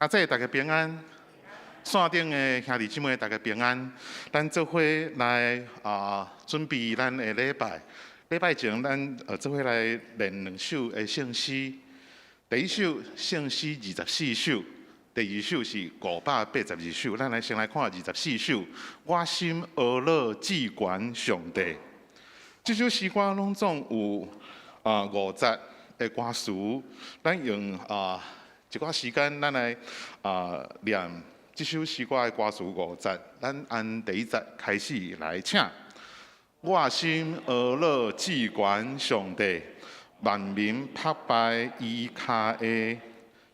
阿姐，大家平安。線頂的兄弟姊妹，大家平安。咱做伙來啊，準備咱的禮拜。禮拜前，咱做伙來練兩首的聖詩。第一首聖詩24首，第二首是582首。咱來先來看二十四首。我心呵咾至懸上帝。這首詩歌攏總有啊五節的歌詞。咱用啊一寡時間，咱來啊念這首詩歌的歌詞五節。咱按第一節開始來，請。我心呵咾至懸上帝，萬民拍拜伊跤下，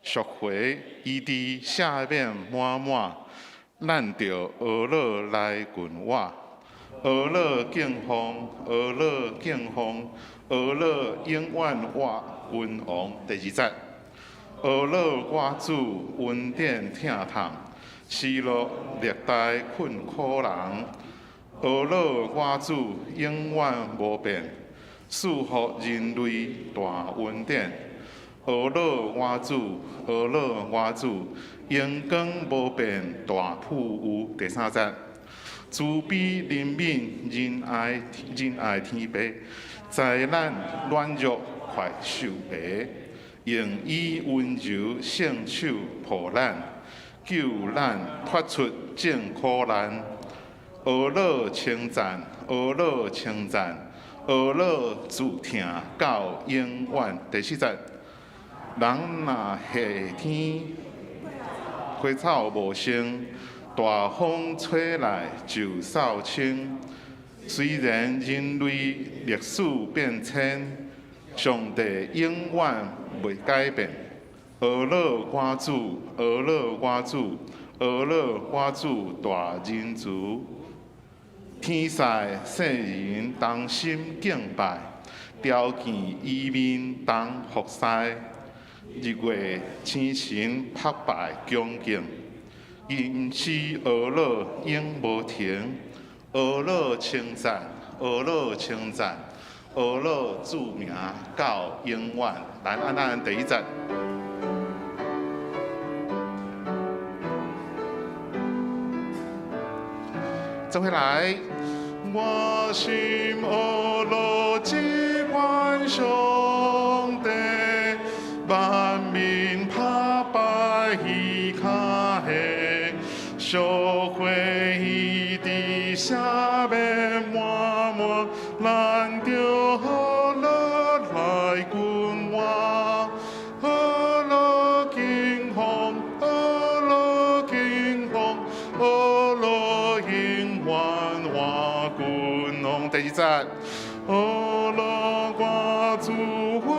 贖回伊的赦免滿滿，咱著呵咾來近倚。呵咾敬奉，呵咾敬奉，呵咾永遠活君王。第二節，呵咾我主恩典疼痛，施樂歷代困苦人。呵咾我主永遠無變，賜予人類大恩典。呵咾我主，呵咾我主，榮光無變大富有。第三節，慈悲憐憫仁愛仁愛天父，災難軟弱快受疲，用伊溫柔聖手抱咱，救咱脫出眾苦難。呵咾稱讚，呵咾稱讚，呵咾自疼到永遠。第四節，人若下天花草無生，大風吹來就掃清。雖然人類歷史變遷，上帝永遠袂改變。呵咾我主，呵咾我主，呵咾我主大仁慈。天使聖人同心敬拜，朝見伊面同服侍。日月星辰拍拜恭敬，吟詩呵咾永無停。呵咾稱讚，呵咾稱讚，呵咾主名到永遠。來，按咱第一節。做伙來。我心呵咾至懸上帝，萬民拍拜伊跤下，贖回伊的赦免滿滿，咱著呵咾來近倚，呵咾敬奉，呵咾敬奉，呵咾永遠活君王。第二節，呵咾我主恩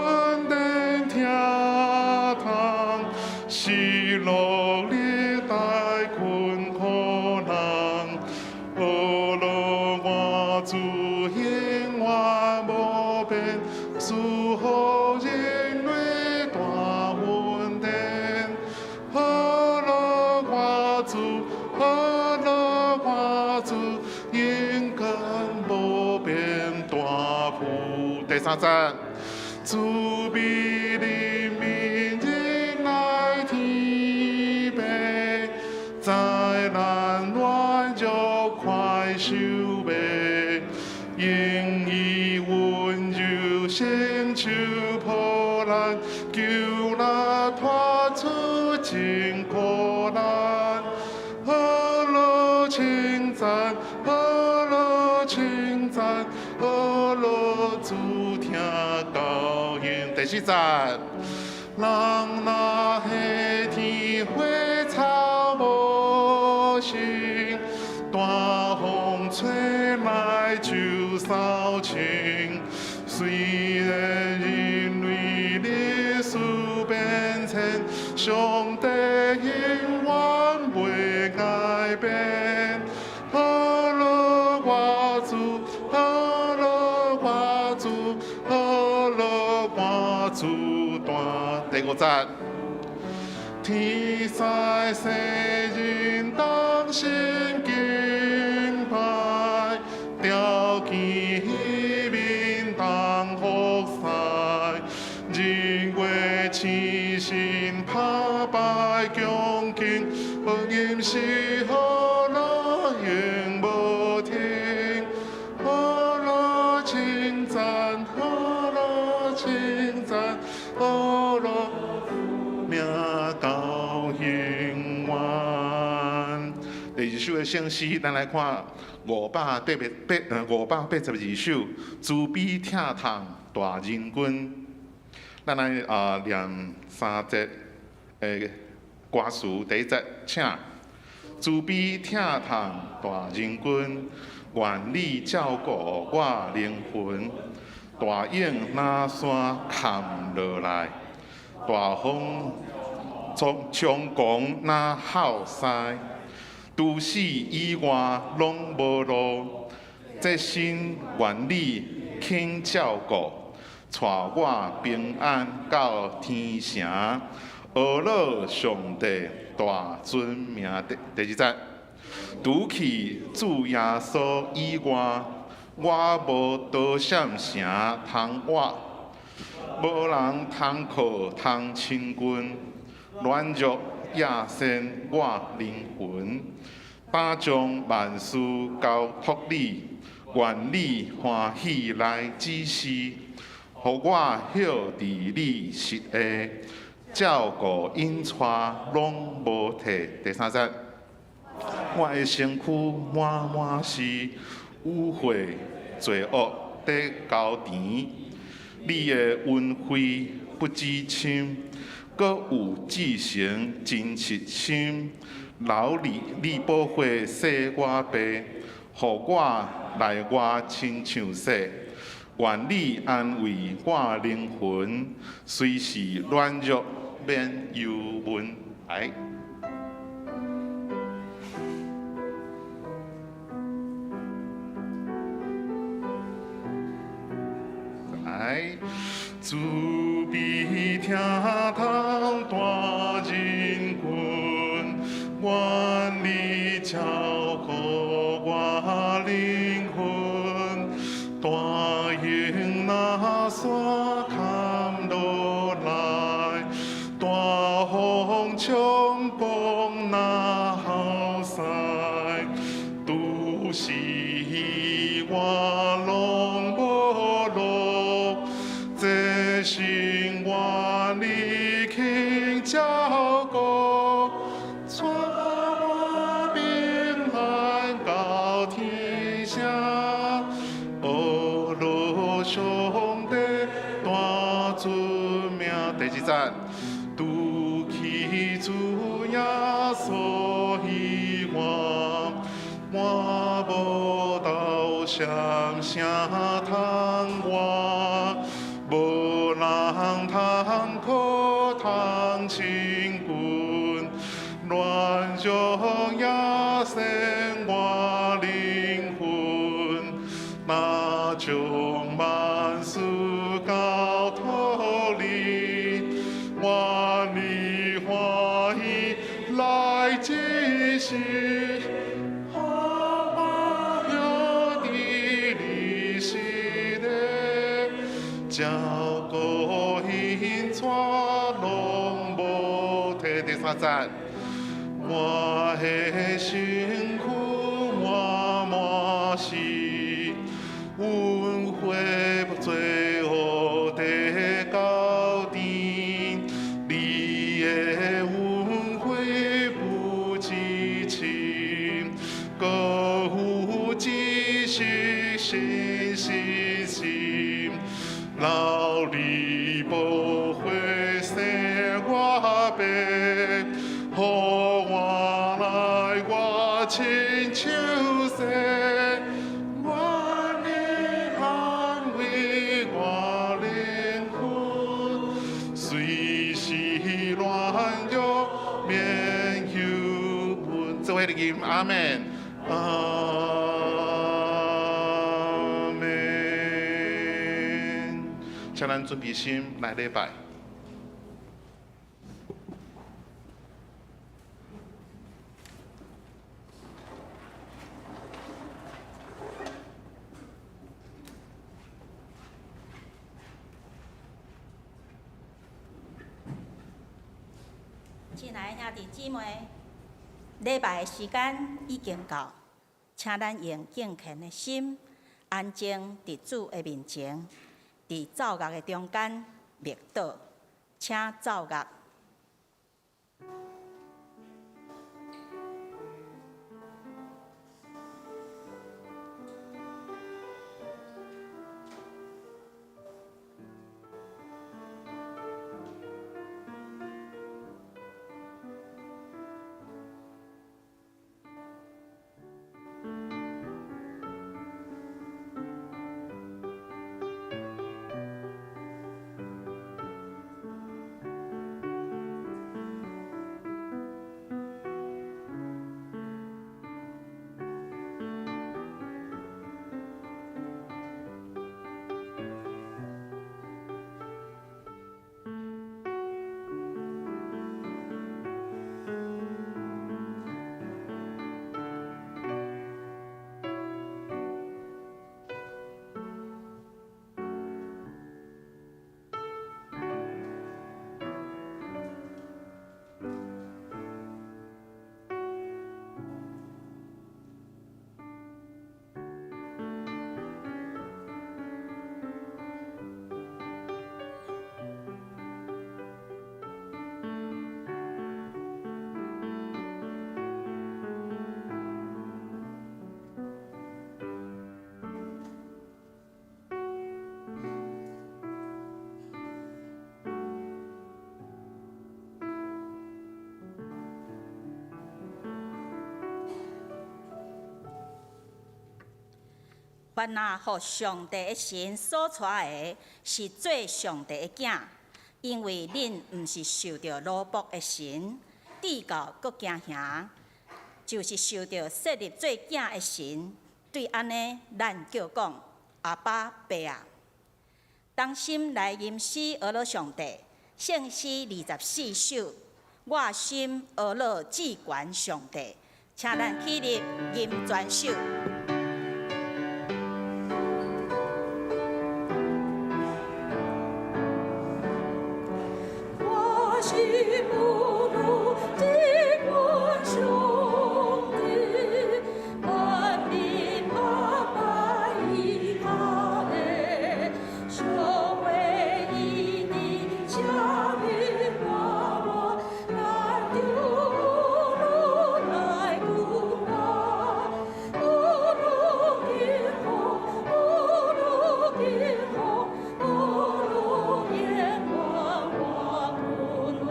典疼痛，施樂歷代困苦人，呵咾我主永遠無變，賜予人類大恩典。呵咾我主，呵咾我主，榮光無變大富。第三節，慈悲憐憫仁愛天父，災難軟弱快受疲，用伊溫柔聖手抱咱，救咱脫出眾苦難。呵咾稱讚，呵咾稱讚，呵咾主疼到永。第四節，人若下天花草無生，大風吹來就掃清。雖然人類歷史變遷，上帝永遠袂改變。呵咾我主，呵咾我主，呵咾我主大。第五節，天使聖人同心敬拜，朝見伊面同服侍，日月星辰拍拜恭心是何樂永無停，何樂稱讚，何樂稱讚，何樂名到永遠。第二首的聖詩，咱來看582首，慈悲疼痛大仁君。咱來啊念三節的歌詞，第一節，請慈悲疼痛大仁君，願你照顧我靈魂，大湧若山崁落來，大風衝衝狂若吼獅，除死以外攏無路，這身願你肯照顧，帶我平安到天城，阿樂上帝大尊名。第二節，除去主耶穌以外，我無倒閃城通倚，無人通靠通親近，軟弱野牲我靈魂，擔將萬事交託你，願你歡喜來指示，予我歇佇你膝下，照顧引帶攏無退。第三節，我的身軀滿滿是污穢罪惡的交纏，你的恩惠不止深，閣有至誠真實心，流你你寶血洗我白，予我內外親像雪。願你安慰我靈魂，隨時軟弱免憂悶。來。來，慈悲疼痛大仁君，願你照顧我靈魂，大湧若山崁落來，大風衝狂若吼獅，除死以外攏無路，這身願你肯照顧，帶我平安到天城，阿樂上帝大尊名。第二節，除去主耶穌以外，我無投閃城通倚，無人通靠通親近，軟弱野牲我靈魂，若將萬事交託你，願你歡喜來指示，予我歇佇你膝下，照顧引帶攏無退。第三節，我的身軀滿滿是恩惠罪惡的交纏，你的恩惠不止深，閣有知識信實心，流你寶血洗我白，予我內外親像雪，願你安慰我靈魂，隨時軟弱免憂悶。做伙來吟阿們，阿們。請咱準備心來禮拜。親愛的兄弟姊妹，禮拜的時間已經到，請咱用敬虔的心，安靜佇主的面前，佇奏樂的中間默禱，請奏樂。凡若予上帝的神所帶的，是做上帝的囝，因為恁毋是受著奴僕的神，至到閣驚嚇，就是受著設立做囝的神。對按呢，咱叫講阿爸爸啊。同心來吟詩呵咾上帝，聖詩24首，我心呵咾至懸上帝，請咱起立吟全首。我心呵咾至懸上帝，萬民膜拜伊跤下，小會伊的聖名活活，咱就呵咾來君王，呵咾金紅，呵咾金紅，呵咾閻王我君王。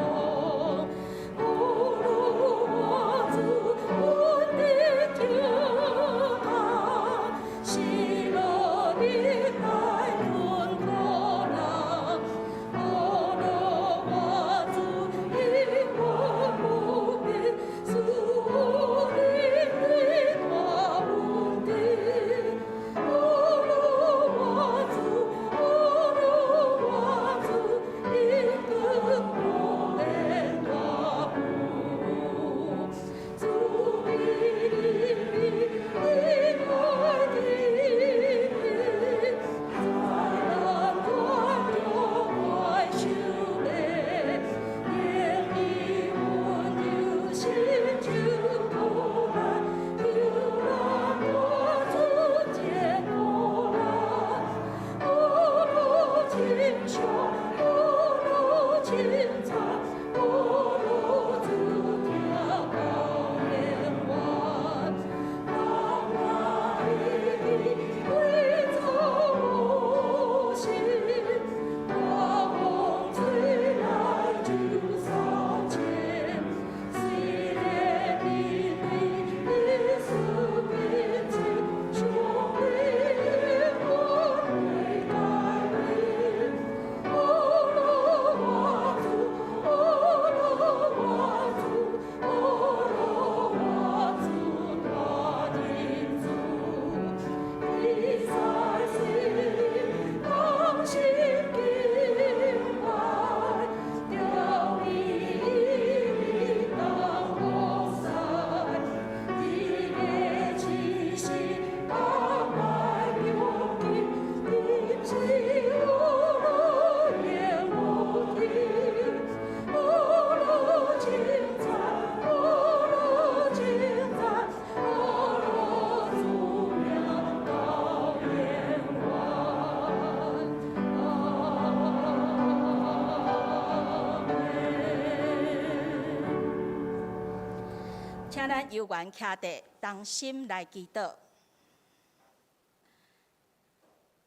請咱有緣徛地，同心來祈禱。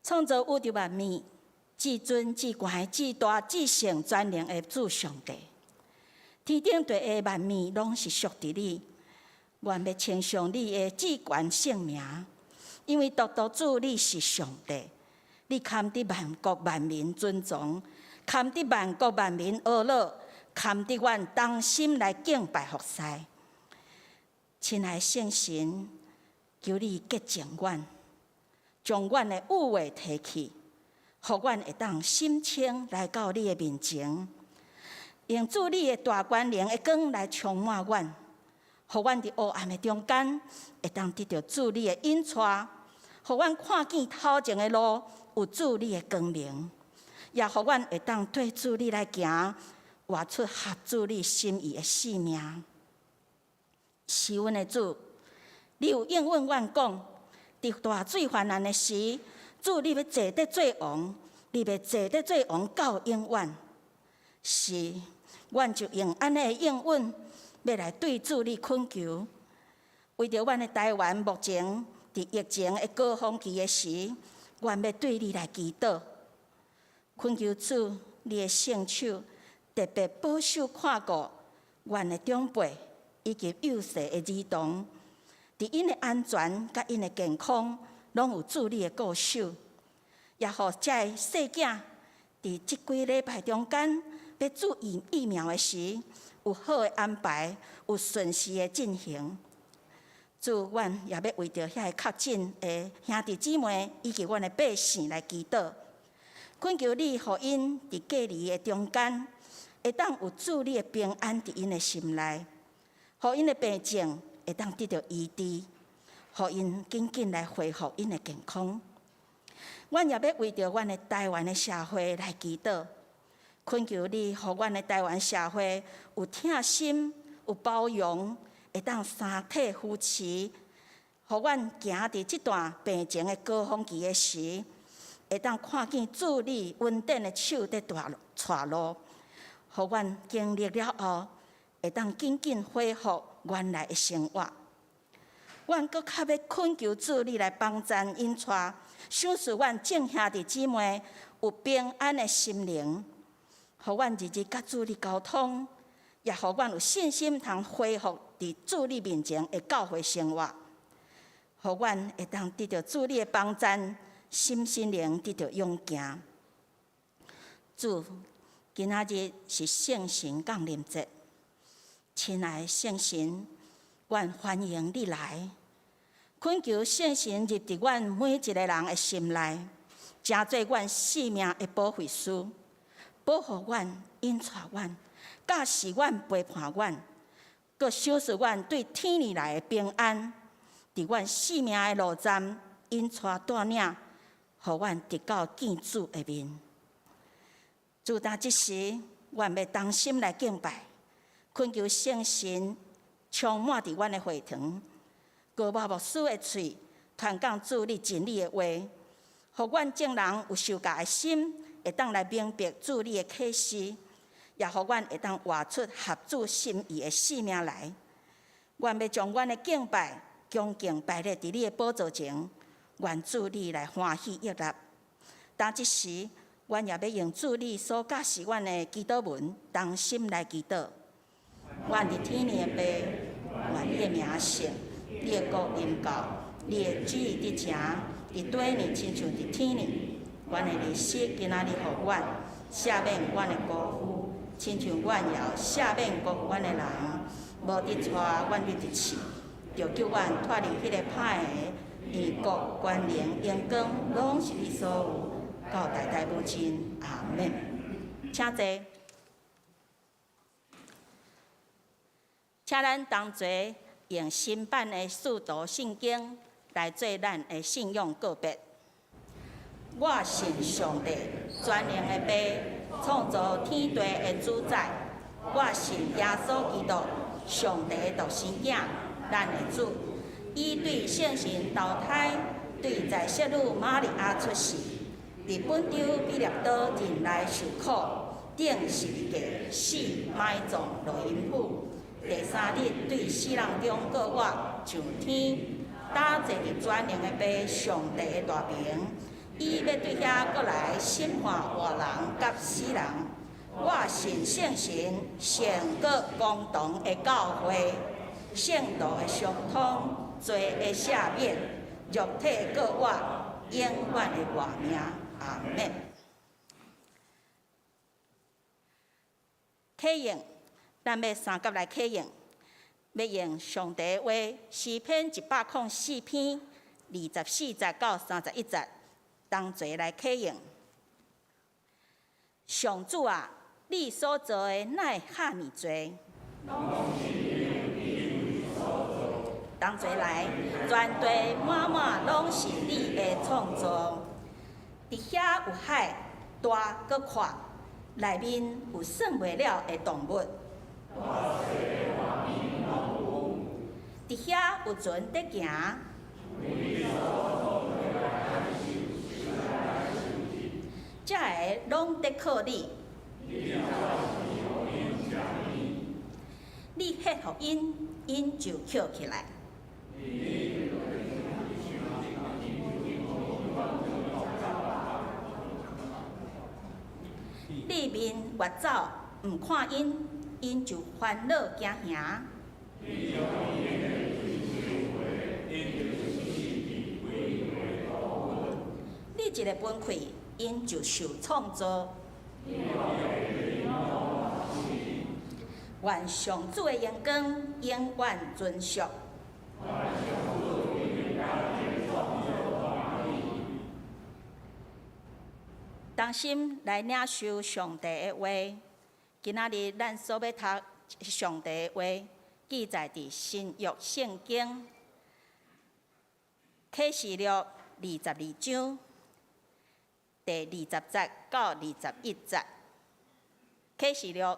創造宇宙萬物，至尊、至懸、至大、至聖、全能的主上帝，天頂地下萬物攏是屬佇你。願欲稱頌你的至懸聖名，因為獨獨主你是上帝，你堪得萬國萬民尊崇，堪得萬國萬民阿樂，堪得阮同心來敬拜服侍。親愛聖神，求你潔淨阮，將阮的污穢提去，予阮會當心清來到你的面前，用主你的大權能的光來充滿阮，予阮佇黑暗的中間會當得著主你的引帶，予阮看見頭前的路有主你的光明，也予阮會當綴主你來行，活出合主你心意的生命。是阮的主，你有應允阮講，佇大水泛濫的時，主你欲坐佇做王，你欲坐佇做王到永遠。是，阮就用按呢的應允，欲來對主你懇求，為著阮的台灣目前佇疫情的高峰期的時，阮欲對你來祈禱，懇求主你的聖手特別保守看顧阮的長輩以及幼細的兒童，佇𪜶的安全佮𪜶的健康，攏有主你的顧守，也予遮的細囝佇這幾禮拜中間欲注疫苗的時，有好的安排，有順時的進行。主，阮也欲為著遐个確診的兄弟姊妹以及阮的百姓來祈禱，懇求你予𪜶佇隔離的中間，會當有主你的平安佇𪜶的心內，予𪜶的病症會當得著醫治，予𪜶緊緊來恢復𪜶的健康。阮也欲為著阮的台灣的社會來祈禱，懇求你，予阮的台灣社會有疼心、有包容，會當相體扶持，予阮行佇這段病情的高峰期的時，會當看見主你恩典的手佇帶路，予阮經歷了後，會當緊緊恢復原來的生活。阮閣較欲懇求主你來幫贊引帶，賞賜阮眾兄弟姊妹有平安的心靈，予阮日日佮主你溝通，也予阮有信心通恢復佇主你面前的教會生活，予阮會當得著主你的幫贊，心身靈得著勇健。主，今仔日是聖神降臨節，親愛的聖神，阮歡迎你來，懇求聖神入佇阮每一个人的心內，成做阮性命的保惠師，保護阮、引帶阮、教示阮、陪伴阮，閣賞賜阮對天而來的平安，佇阮性命的路站引帶帶領，予阮得到見主的面。主當這時，阮欲同心來敬拜，懇求聖神充滿佇阮的會堂，膏抹牧師的喙，傳講主你真理的話，予阮眾人有受教的心，會當來明白主你的啟示，也予阮會當活出合主心意的生命來。阮欲將阮的敬拜恭敬擺列佇你的寶座前，願主你來歡喜悅納。當這時，阮也欲用主你所教示阮的祈禱文，同心來祈禱。阮佇天的父，願你的名聖，你的國臨到，你的旨意得成，佇地呢親像佇天呢。阮的日食今仔日予阮，赦免阮的辜負，親像阮也有赦免辜負阮的人，無得帶阮入去試，著救阮脫離彼个歹的，因為國權能榮光攏是你所有，到代代無盡。阿們。請坐。請咱同齊用新版的使徒信經來做咱的信仰告別。我信上帝，全能的父，創造天地的主宰。我信耶穌基督，上帝的獨生囝，咱的主。伊對聖神投胎，對在聖女瑪利亞出世，佇本丟彼列多忍耐受苦，釘十字架，死埋葬落陰府。第三日對死人中閣活上天，搭坐佇全能的父上帝的大爿。伊欲對遐閣來審判活人佮死人。我信聖神，聖閣公同的教會，聖徒的相通，罪的赦免，肉體閣活，永遠的活命。阿們。啟應，咱欲相佮來啟應，欲用上帝的話，詩篇104篇24節到31節，同齊來啟應。上主啊，你所造的哪會遐爾濟？同齊來，全地滿滿攏是你的創造。佇遐有海，大閣闊，內面有算袂了的動物。佇遐有船佇行。這个攏得靠你。你歇予𪜶，𪜶就抾起來。你面越走，毋看𪜶，𪜶就煩惱驚惶。你一个分氣，𪜶就受創造。願上主的榮光永遠存續。同心來領受上帝的話。今仔日咱所欲讀上帝的話，記載佇新約聖經啟示錄22章第20節到21節。啟示錄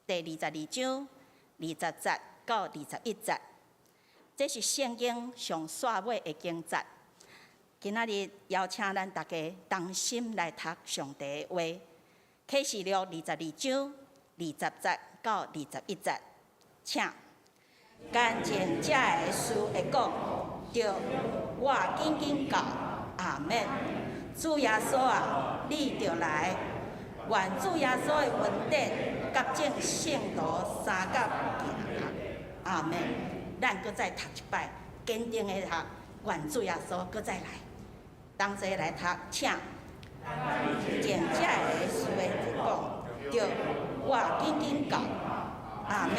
第22章20節到21節，這是聖經上煞尾的經節。今仔日邀請咱大家同心來讀上帝的話，啟示錄22章20節到21節，請。乾淨這个事會講，對，我緊緊到，阿們。主耶穌啊，你著來，願主耶穌的恩典佮眾聖徒相佮行，阿們。咱閣再讀一擺，堅定的讀，願主耶穌閣再來，同齊來讀，請。淨這个事會講，對，我緊緊到，阿們。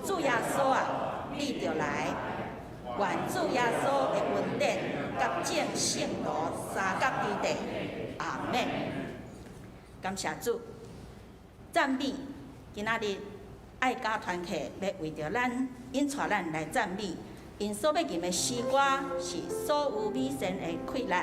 主耶穌啊，你著來，願主耶穌的恩典佮眾聖徒相佮佇地，阿們。感謝主，讚美。今仔日愛家團契欲為著咱𪜶帶咱來讚美，𪜶所欲吟的詩歌是所有美善的氣力。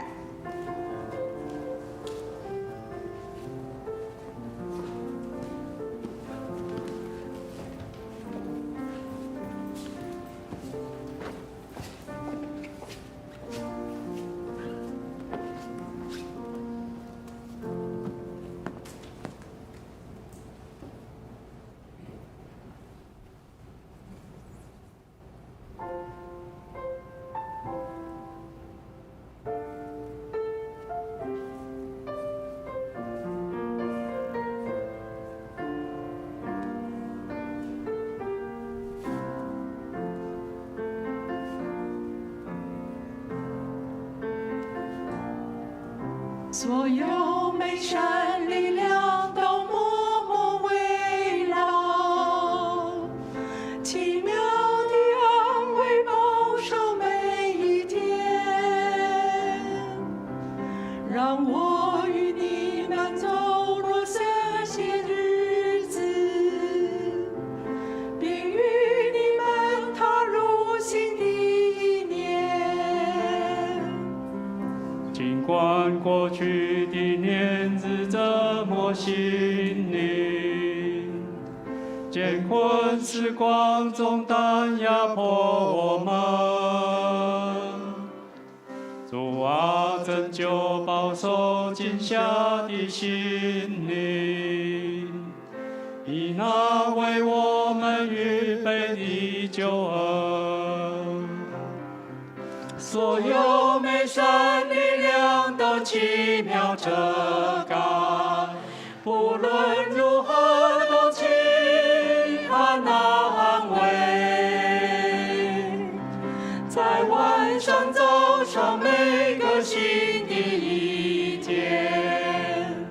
所有美善力量都默默圍繞，奇妙的安慰保守每一天，讓我與你們走過這些日子，並與你們踏入新的一年。儘管過去的年日折磨心靈，艱困時光重擔壓迫我們。主啊，拯救保守驚嚇的心靈，以那為我們預備的救恩。所有美善力量都奇妙遮蓋，不論如何都期盼那安慰，在晚上早上每個新的一天，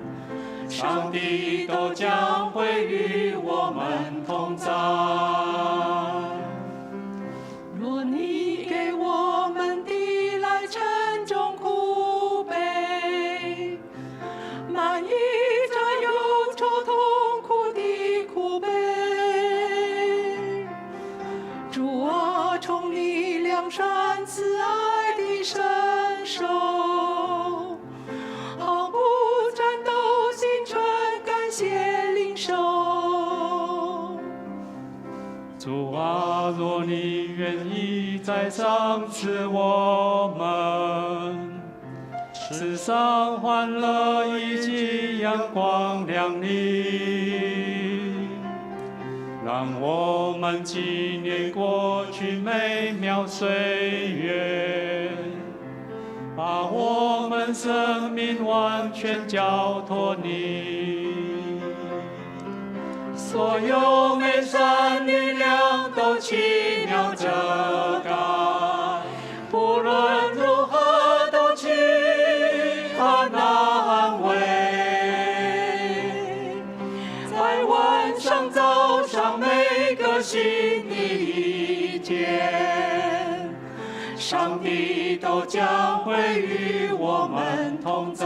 上帝都將會與我們同在。若你給我們遞來沉重苦杯，滿溢著憂愁痛苦的苦杯，主啊，從你良善慈愛的伸手，毫不顫抖，心存感謝領受。主啊，若你願意再賞賜我們，世上歡樂以及陽光亮麗，讓我們紀念過去美妙歲月，把我們生命完全交託你。所有美善力量都奇妙遮蓋，不論如何都期盼那安慰，在晚上早上每個新的一天，上帝都將會與我們同在。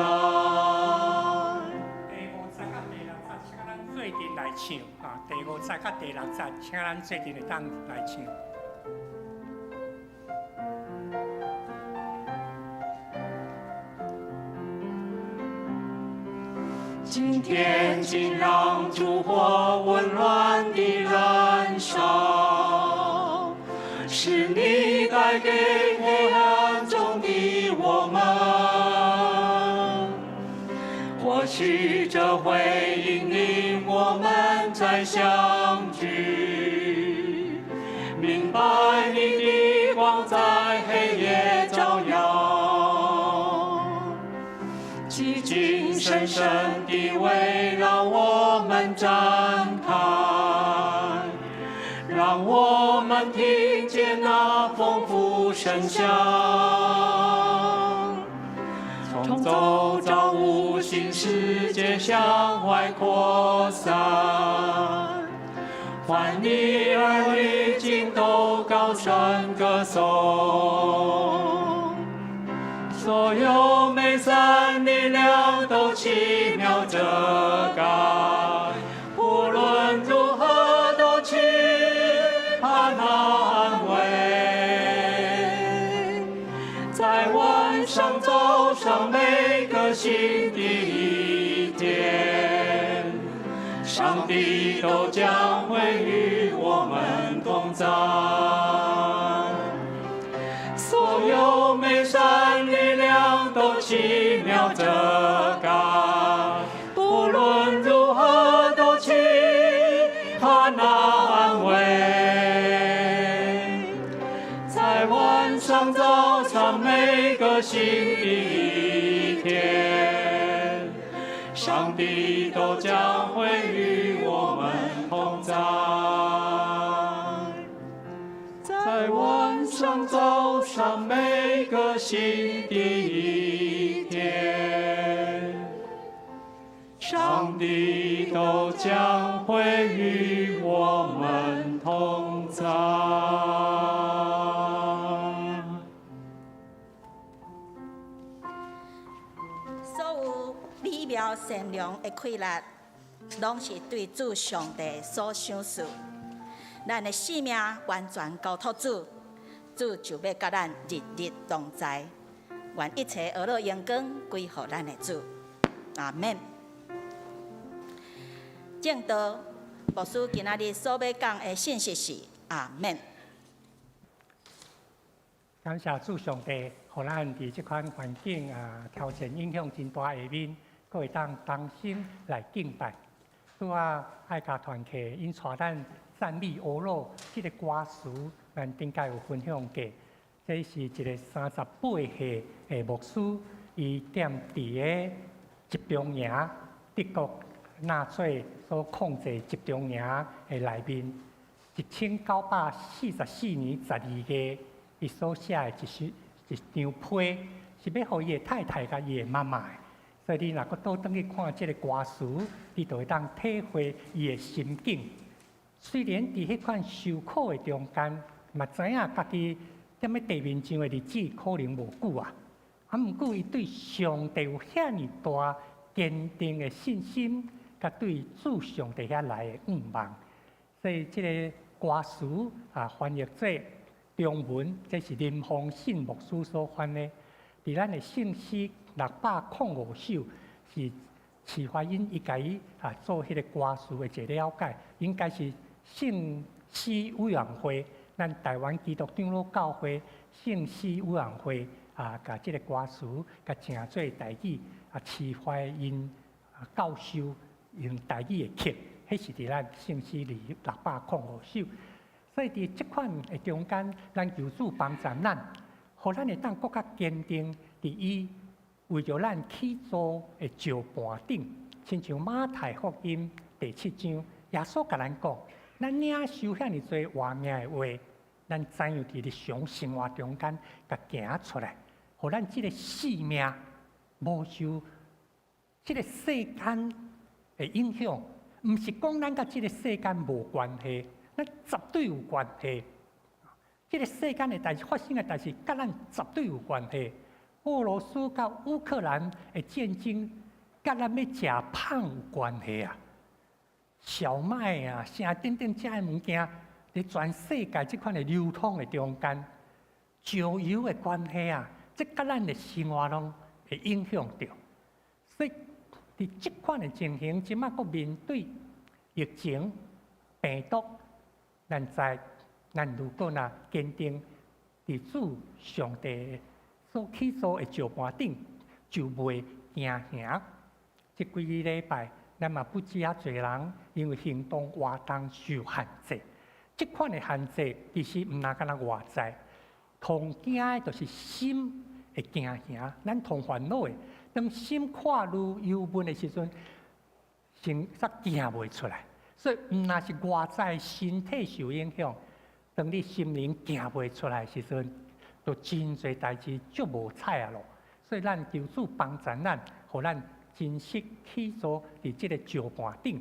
第五節佮第六節，請咱做陣來唱啊！第五節佮第六節，請咱做陣會當來唱。今天，請讓燭火溫暖地燃燒，是你帶給黑暗中的我們。或許這會引領我們再相聚，明白你的光在黑夜照耀。寂靜深深地圍繞我們展開，讓我們聽見那豐富聲響，從周遭無形世界向外擴散，凡你兒女盡都高聲歌頌，所有美善力量都奇妙遮蓋，不論如何都期盼那安慰，在晚上早上每個新的一天，上帝都將會與我們同在。所有美善力量都奇妙遮蓋，不論如何都期盼那安慰，在晚上早上每個新的一天，上帝都將會與我們同在。在晚上早上每個新的一天，上帝都將會與我們同在。所有美妙善良的氣力，攏是對主上帝所賞賜。咱的性命完全交託主，主就欲佮咱日日同在。願一切呵咾榮光歸予咱的主。阿們。證道牧師今仔日所欲講的信息是阿們。感謝主上帝，予咱佇這款環境啊挑戰影響真大下面，閣會當同心來敬拜。拄仔愛家團契，𪜶帶咱讚美歐魯這个歌詞，咱頂擺有分享過。這是一个38歲的牧師，伊踮佇个集中營，德國納粹所控制集中營的內面，1944年12月，伊所寫的一首一張批，是欲予伊的太太佮伊的媽媽的。所以你若閣倒轉去看這个歌詞，你就會當體會伊的心境。雖然佇彼款受苦的中間，嘛知影家己踮咧地面上的日子可能無久啊，啊，毋過伊對上帝有遐爾大堅定的信心，佮對主上帝遐來的向望。所以這个歌詞啊，翻譯做中文，這是林宏信牧師所翻的。佇咱的聖詩605首是啟發𪜶伊共伊啊做彼个歌詞的一個了解，應該是聖詩委員會，咱台灣基督長老教會聖詩委員會啊，共這个歌詞共成做台語啊，啟發𪜶啊教授用台語的曲，彼是佇咱聖詩裡605首。所以佇這款的中間，咱求主幫助咱，予咱會當閣較堅定佇伊為著咱起造的石盤頂，親像馬太福音第七章，耶穌共咱講，咱領受遐爾濟活命的話，咱怎樣佇日常生活中間共行出來，予咱這个性命無受這个世間的影響，毋是講咱佮這个世間無關係，咱絕對有關係。這个世間的代誌發生的代誌，佮咱絕對有關係。俄羅斯佮烏克蘭的戰爭，佮咱欲食麭有關係啊！小麥啊，啥等等這的物件，佇全世界這款的流通的中間，石油的關係啊，這佮咱的生活攏會影響著。所以，佇這款的情形，這馬閣面對疫情、病毒，咱知，咱如果若堅定佇主上帝所起造的石盤頂，就袂驚嚇。這幾个禮拜，咱嘛不止遐濟人因為行動活動受限制。這款的限制其實毋若干焦外在，通驚的就是心會驚嚇。咱通煩惱的，當心看愈憂悶的時陣，心煞行袂出來。所以毋若是外在身體受影響，當你心靈行袂出來的時陣，就真濟代誌足無彩啊囉。所以咱求主幫助咱，予咱珍惜起造佇這个石盤頂。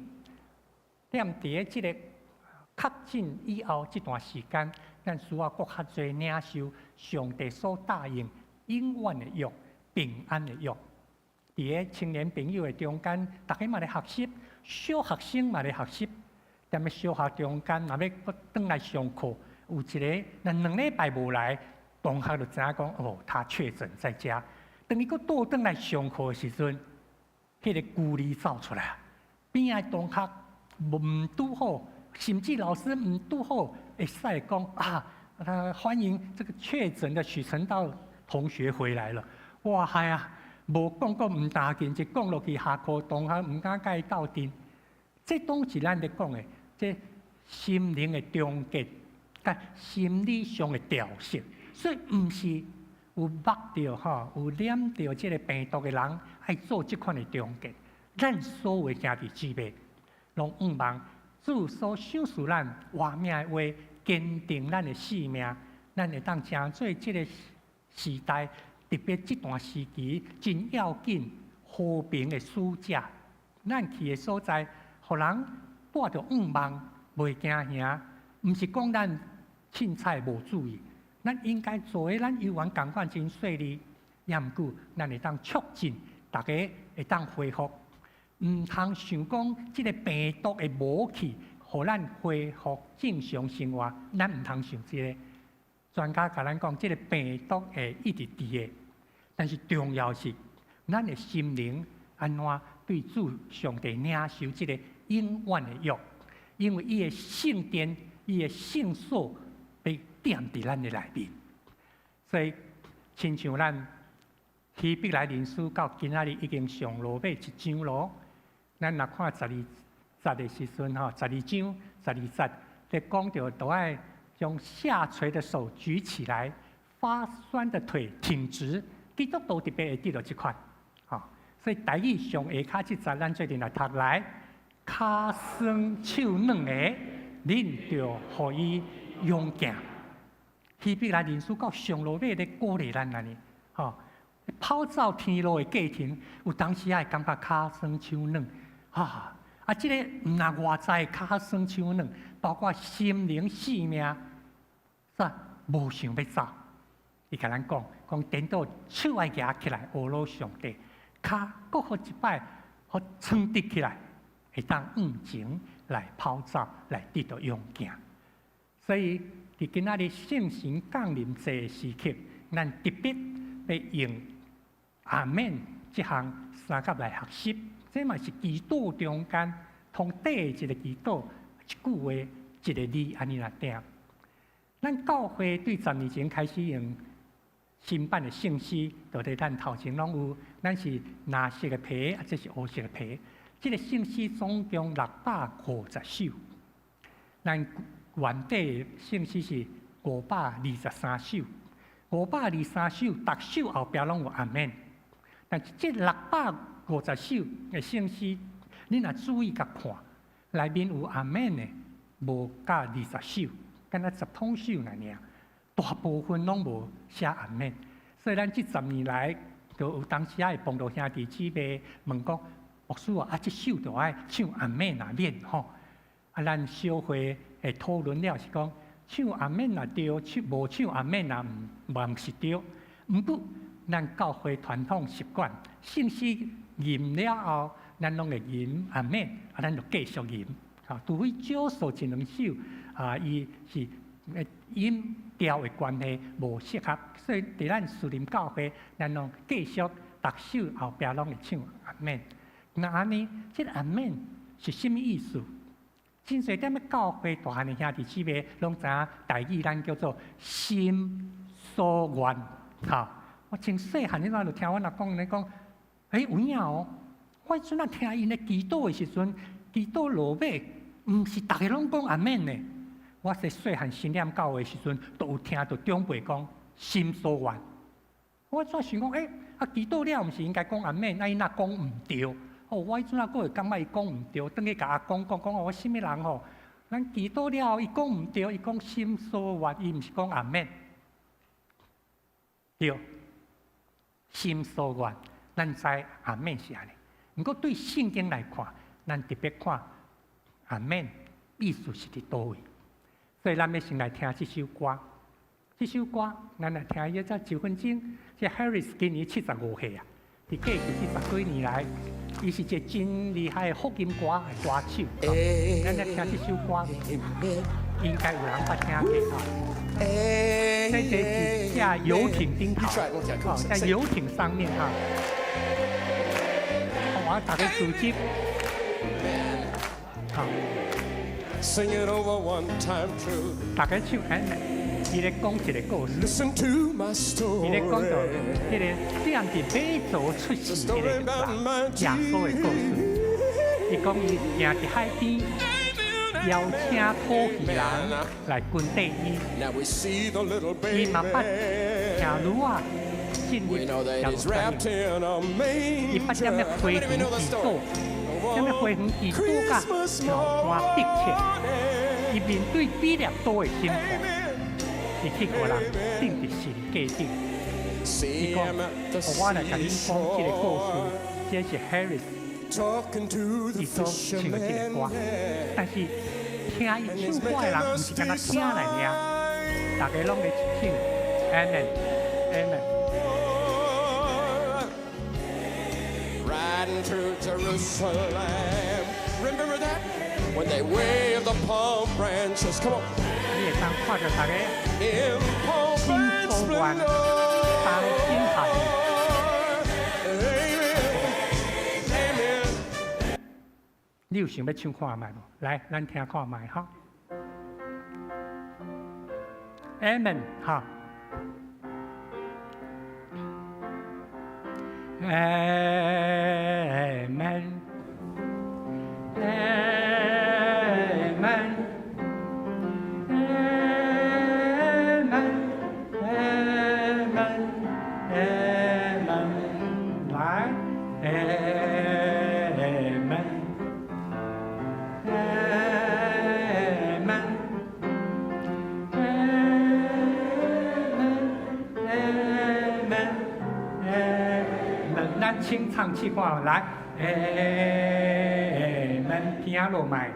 踮佇个這个確診以後這段時間，咱需要閣較濟領受上帝所答應永遠的約、平安的約。佇个青年朋友的中間，逐家嘛咧學習，小學生嘛咧學習。踮咧小學中間，若欲閣轉來上課，有一个若2禮拜無來，同學就知影講哦，他確診在家。當伊閣倒轉來上課的時陣，彼个距離走出來，邊仔同學毋拄好，甚至老師毋拄好，會使講啊，他歡迎這個確診的許成道同學回來了。哇嗨啊！無講講毋打緊，一講落去下課，同學毋敢共伊鬥陣。這攏是咱咧講的，這心靈的終結，佮心理上的調適。所以毋是有目著吼，有染著這个病毒的人愛做這款的終結。咱所有的兄弟姊妹，攏向望主所賞賜咱活命的話，堅定咱的性命，咱會當成做這个時代，特別這段時期真要緊和平的使者。咱去的所在，予人帶著向望，袂驚嚇。毋是講咱凊彩無注意，咱應該做的，咱猶原仝款真細膩，也毋過咱會當促進逐家會當恢復。毋通想講這个病毒會無去，予咱恢復正常生活，咱毋通想這个。專家共咱講，這个病毒會一直佇的，但是重要是咱的心靈按怎對主上帝領受這个永遠的約，因為伊的聖殿、伊的聖所被踮佇咱的內面，所以親像咱希伯來人書到今仔日已經上落尾一章囉。咱若看十二節的時陣吼，12章12節，咧講著都愛將下垂的手舉起來，發酸的腿挺直。基督徒特別會得著這款，吼。所以台語上下跤這節，咱做陣來讀來，跤酸手軟的，恁著予伊勇健。希伯來人書到上落尾咧鼓勵咱按呢，吼。跑走天路的過程，有當時也會感覺跤酸手軟，哈！啊，這個毋但外在跤酸手軟，包括心靈性命，煞無想欲走。伊共咱講，講顛倒手愛舉起來，呵咾上帝，跤閣予一擺，予撐直起來，會當向前來跑走，來得著勇健。所以，佇今仔日聖神降臨節的時刻，咱特別欲用阿們這項三甲來學習，這嘛是祈禱中間通底的一個祈禱，一句話一個字按呢來定。咱教會對10年前開始用新版的聖詩，就佇咱頭前攏有。咱是藍色的皮，啊，這是烏色的皮。這個聖詩總共650首，咱原底的聖詩是523首，523首，逐首後壁攏有阿們。但是這650首的聖詩，你若注意共看，內面有阿們的，無到20首，敢若10通首爾爾，大部分攏無寫阿們。所以咱這10年來，就有當時仔會碰著兄弟姊妹問講：牧師啊，啊，這首著愛唱阿們若免吼？啊，咱小會會討論了是講，唱阿們若對，唱無唱阿們若毋嘛毋是對。毋過，咱教會傳統習慣，聖詩吟了後，咱攏會吟阿們，啊，咱就繼續吟。啊，除非少數一兩首，啊，伊是音調的關係無適合，所以佇咱士林教會，咱攏繼續逐首後壁攏會唱阿們。那按呢，這個阿們是啥物意思？真濟踮咧教會大漢的兄弟姊妹攏知影，台語咱叫做心所願。吼，我真細漢，你若就聽阮阿公咧講，欸，有影哦！我彼陣仔聽𪜶咧祈禱的時陣，祈禱落尾，毋是逐个攏講阿們呢。我細細漢新念教會的時陣，都有聽著長輩講心所願。我怎想講，欸，啊祈禱了，毋是應該講阿們，啊伊若講毋對？哦，我彼陣仔閣會感覺伊講毋對，轉去共阿公講講，我啥物人吼？咱祈禱了，伊講毋對，伊講心所願，伊毋是講阿們。對，心所願，咱知阿們是按呢。毋過對聖經來看，咱特別看阿們意思是佇佗位。所以咱欲先來聽這首歌。這首歌，咱來聽伊才一分鐘。這 Harris 今年75歲啊，佇過去這十幾年來，伊是一個真厲害的福音歌的歌手。咱來聽這首歌，應該有人捌聽過吼。這個是下遊艇頂頭，在遊艇上面哈。我大家組織。好。大家唱，哎，伊咧講一個故事。伊咧講著彼個踮佇馬槽出世彼個人耶穌的故事。伊講伊行佇海邊，邀請討魚人來跟綴伊。伊嘛捌聽驢仔進入耶路撒冷。伊捌踮咧花園祈禱，踮咧花園祈禱甲流汗迫切。伊面對彼列多的審判，伊去予人釘佇十字架頂。伊講：我來共恁講這個故事，這是 Harris 伊所唱的這個歌。但是聽伊唱歌的人，毋是干焦聽來爾，大家攏咧唱 Amen，Amen。 Riding through Jerusalem. Remember that? When they wave the palm branches. Come on. 你會當看著大家 In pomp and 心所願， splendor. 同心合意。 Amen. Amen. 你有想欲唱看覓無？來，咱聽看覓哈。Amen 哈。Amen。Amen。清唱試看，來，Amen，ピアノ麥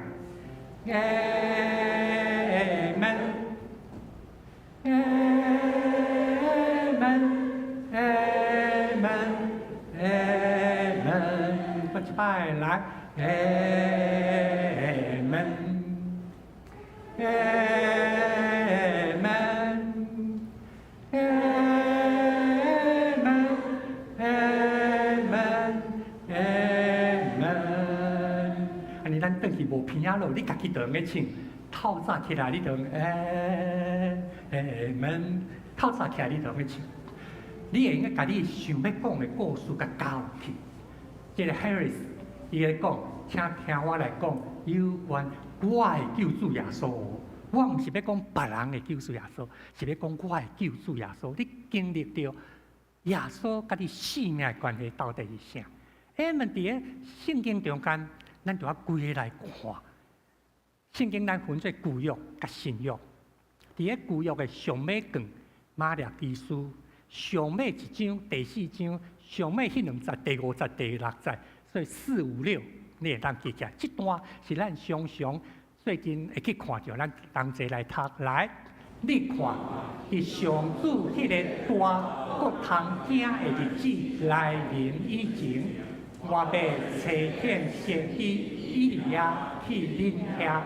，Amen，Amen，Amen，Amen，閣一擺來，Amen，Amen，Amen，Amen，Amen。按呢咱轉去無ピアノ，你家己就用咧唱。透早起來，你就用 Amen。透早起來，你就用咧唱。你會用該共你想欲講的故事共加落去。這个 Harris 伊咧講，請聽我來講有關我的救主耶穌。我毋是欲講別人的救主耶穌，是欲講我的救主耶穌。你經歷著耶穌佮你生命的關係到底是啥？Amen，佇咧聖經中間，咱就愛規个來看。聖經咱分做舊約佮新約。佇咧舊約的上尾卷瑪拉基書，上尾一章第四章，上尾彼兩節，第五節、第六節，所以四五六你會當記起來。這段是咱常常最近會去看著，咱同齊來讀來。你看，佇上主彼个大閣通驚的日子來臨以前，我欲差遣先知以利亞去恁遐，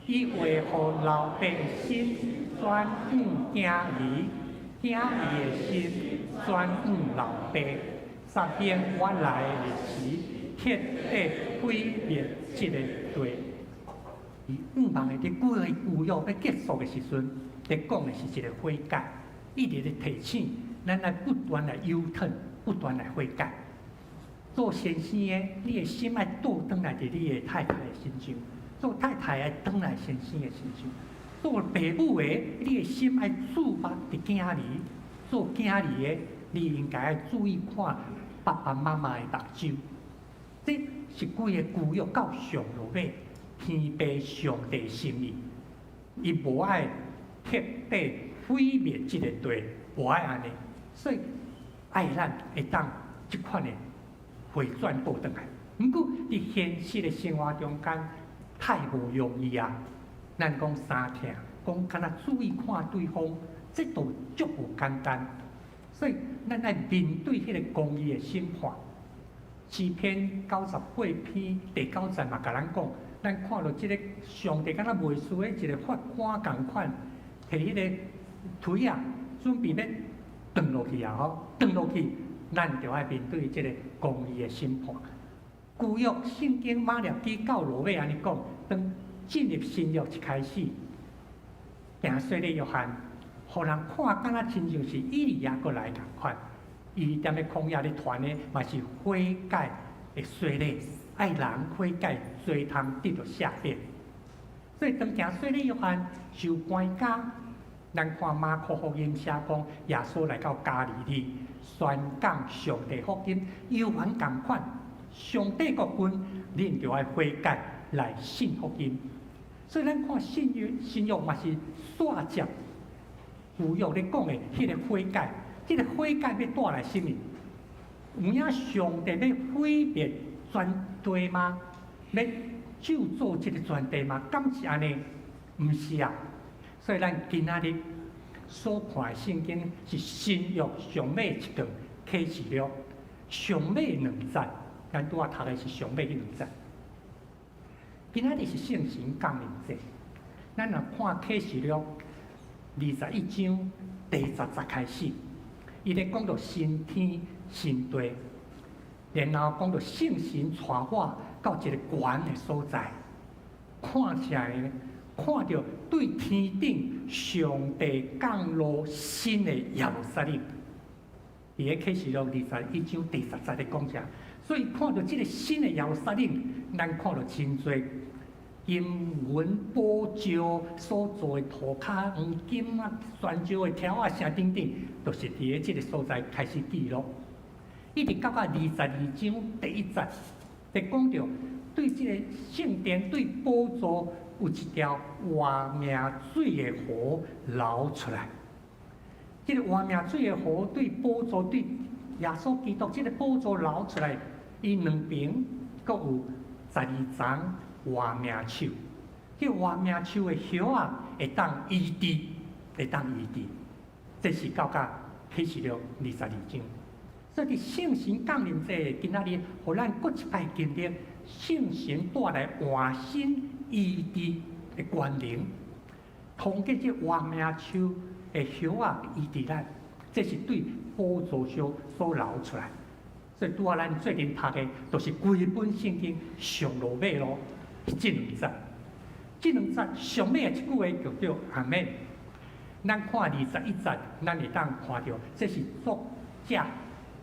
伊會予老爸的心轉向囝兒，囝兒的心轉向老爸，才免我來的時，徹底毀滅這个地。伊向望的佇規个舊約欲結束的時陣，佇講的是一个悔改，一直咧提醒咱愛不斷來 U-turn，不斷來悔改。做先生的，你的心愛倒轉來佇你的太太的身上；做太太愛轉來先生的身上；做爸母的，你的心愛注目佇囝兒；做囝兒的，你應該愛注意看爸爸媽媽的目睭。這是規个舊約到上落尾，天父上帝心意，伊無愛徹底毀滅這個地，無愛按呢，所以愛咱會當這款的回轉倒轉來。毋過佇現實的生活中間，太無容易啊！咱講相疼，講敢若注意看對方，這都足無簡單。所以咱愛面對彼個公義的審判。詩篇98篇第九節嘛，共咱講，咱看著這个上帝敢若袂輸的一个法官仝款，提彼个槌仔，準備欲斷落去啊！吼，斷落去，咱就愛面對這个公義的審判。舊約聖經瑪拉基到落尾按呢講，當進入新約一開始，行洗禮約翰，予人看敢若親像是以利亞閣來仝款。伊踮咧曠野咧傳的嘛是悔改的洗禮，愛人悔改，罪通得著赦免。所以當行洗禮約翰受關監，咱看馬可福音寫講，耶穌來到加利利，宣講上帝福音，猶原仝款，上帝國近，恁著愛悔改來信福音。所以咱看新約，新約嘛是煞接舊約咧講的彼个悔改。這个悔改欲帶來啥物？有影上帝欲毀滅全地嗎？欲咒詛這个全地嗎？敢是按呢？毋是啊！所以咱今仔日所看的聖經是新約上尾一卷啟示錄，上尾兩節，咱拄仔讀的是上尾彼兩節。今仔日是聖神降臨節，咱若看啟示錄21章第10節開始。伊咧講著新天新地，然後講著聖神帶我到一个懸的所在，看起來呢，看著對天頂上帝降落新的耶路撒冷。佇咧啟示錄21章第10節咧講啥？所以看著這个新的耶路撒冷，咱看著真濟金銀寶石所做的塗跤黃金啊、懸石的條仔啥等等，都是佇咧這个所在開始記錄。一直到到22章第1節，佇講著對這个聖殿、對寶座有一條活命水的河流出來。這个活命水的河對寶座、對耶穌基督這個寶座流出來，伊兩爿閣有12叢活命樹，這活命樹的葉仔會當醫治，會當醫治。這是到甲啟示錄22章。所以佇聖神降臨節今仔日，予咱閣一擺經歷聖神帶來換新醫治的權能，通過這活命樹的葉仔醫治咱，這是對寶座上所流出來。所以拄仔咱做陣讀的，就是規本聖經上落尾咯，這兩節，這兩節上尾的一句話叫做阿們。咱看21節，咱會當看著，這是作者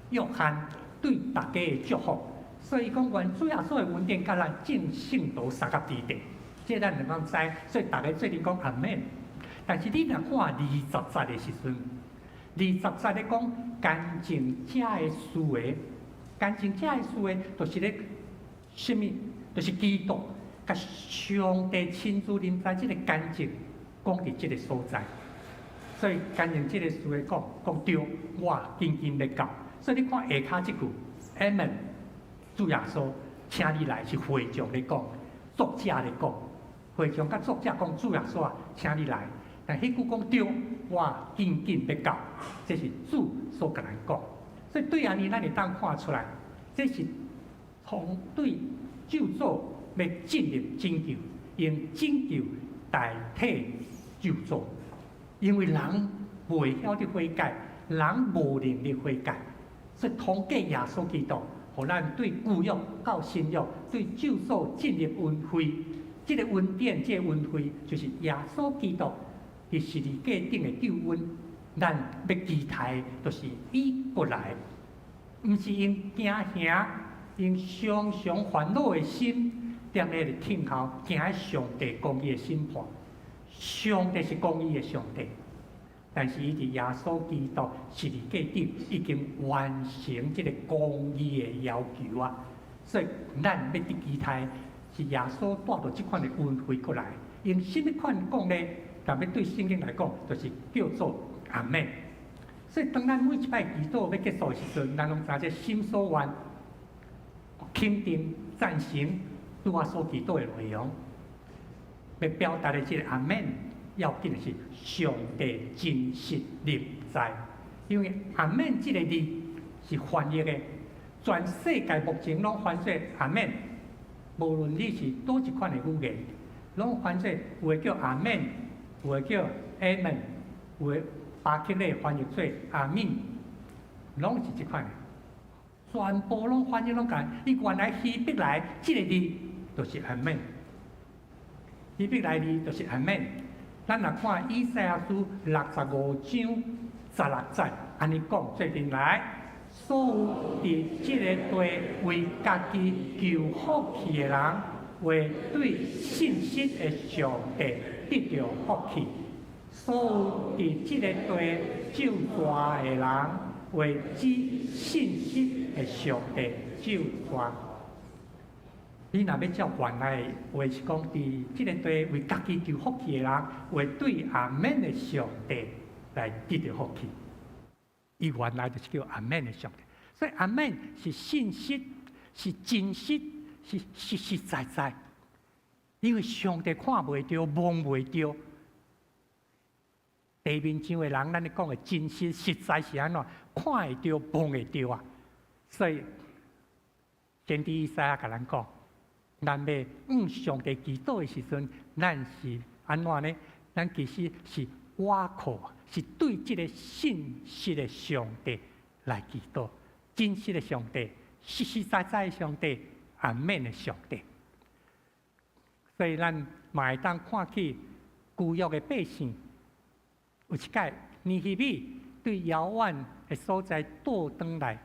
約翰對大家的祝福。所以講，願主耶穌的恩典佮咱眾聖徒相佮佇咧，這咱兩個知。所以大家做陣講阿們。但是你若看二十節的時陣，二十節咧講乾淨者的事的，乾淨者的事的，就是咧啥物？就是基督佮上帝親自臨在這个乾淨，講佇這个所在。所以乾淨這个事的講講對，我緊緊欲到。所以你看下跤這句，阿們，主耶穌，請你來是會眾咧講，作者咧講，會眾佮作者講主耶穌啊，請你來。但彼句講對，我緊緊欲到，這是主所共咱講。所以對按呢，咱會當看出來，這是從對咒詛欲進入拯救，用拯救代替咒詛，因為人袂曉得悔改，人無能力悔改，所以通過耶穌基督，予咱對舊約到新約，對咒詛進入恩惠。這个恩典，這个恩惠，就是耶穌基督佇十字架頂的救恩。咱欲期待，就是伊過來，毋是用驚嚇、用常常煩惱的心，踮咧咧等候，行上帝公義的審判。上帝是公義的上帝，但是伊佇耶穌基督十字架頂已經完成這个公義的要求啊！所以咱欲佇期待是耶穌帶著這款的恩惠過來，用啥物款講呢？但欲對聖經來講，就是叫做阿們。所以當咱每一擺祈禱欲結束的時陣，咱攏知這心所願，肯定贊成拄仔所祈禱的內容，欲表達的這个阿們，要緊的是上帝真實臨在，因為阿們這个字是翻譯的，全世界目前攏翻做阿們，無論你是佗一款的語言，攏翻做有的叫阿們，有的叫 Amen，有的巴克禮翻譯做阿敏，攏是這款的，全部攏翻譯攏仝。伊原來希伯來這个字就是阿們，希伯來字就是阿們。咱若看以賽亞書65章16節，按呢講做陣來，所有佇這个地為家己求福氣的人，會對信實的上帝得著福氣；所有佇這个地咒詛的人，會指信實的上帝咒詛。你若欲照原來的話是講，佇這个地為家己求福氣的人，會對阿們的上帝來得著福氣。伊原來就是叫阿們的上帝，所以阿們是信實，是真實，是實實在在。因為上帝看袂著、摸袂著，地面上的人，咱咧講的真實實在是按怎？看會著、摸會著啊！所以先知以賽亞共咱講，咱欲向上帝祈禱的時陣，咱是按怎呢？咱其實是倚靠，是對這个信實的上帝來祈禱，真實的上帝，實實在在的上帝，阿們的上帝。所以咱嘛會當看起舊約的百姓，有一擺尼希米對遙遠的所在倒轉來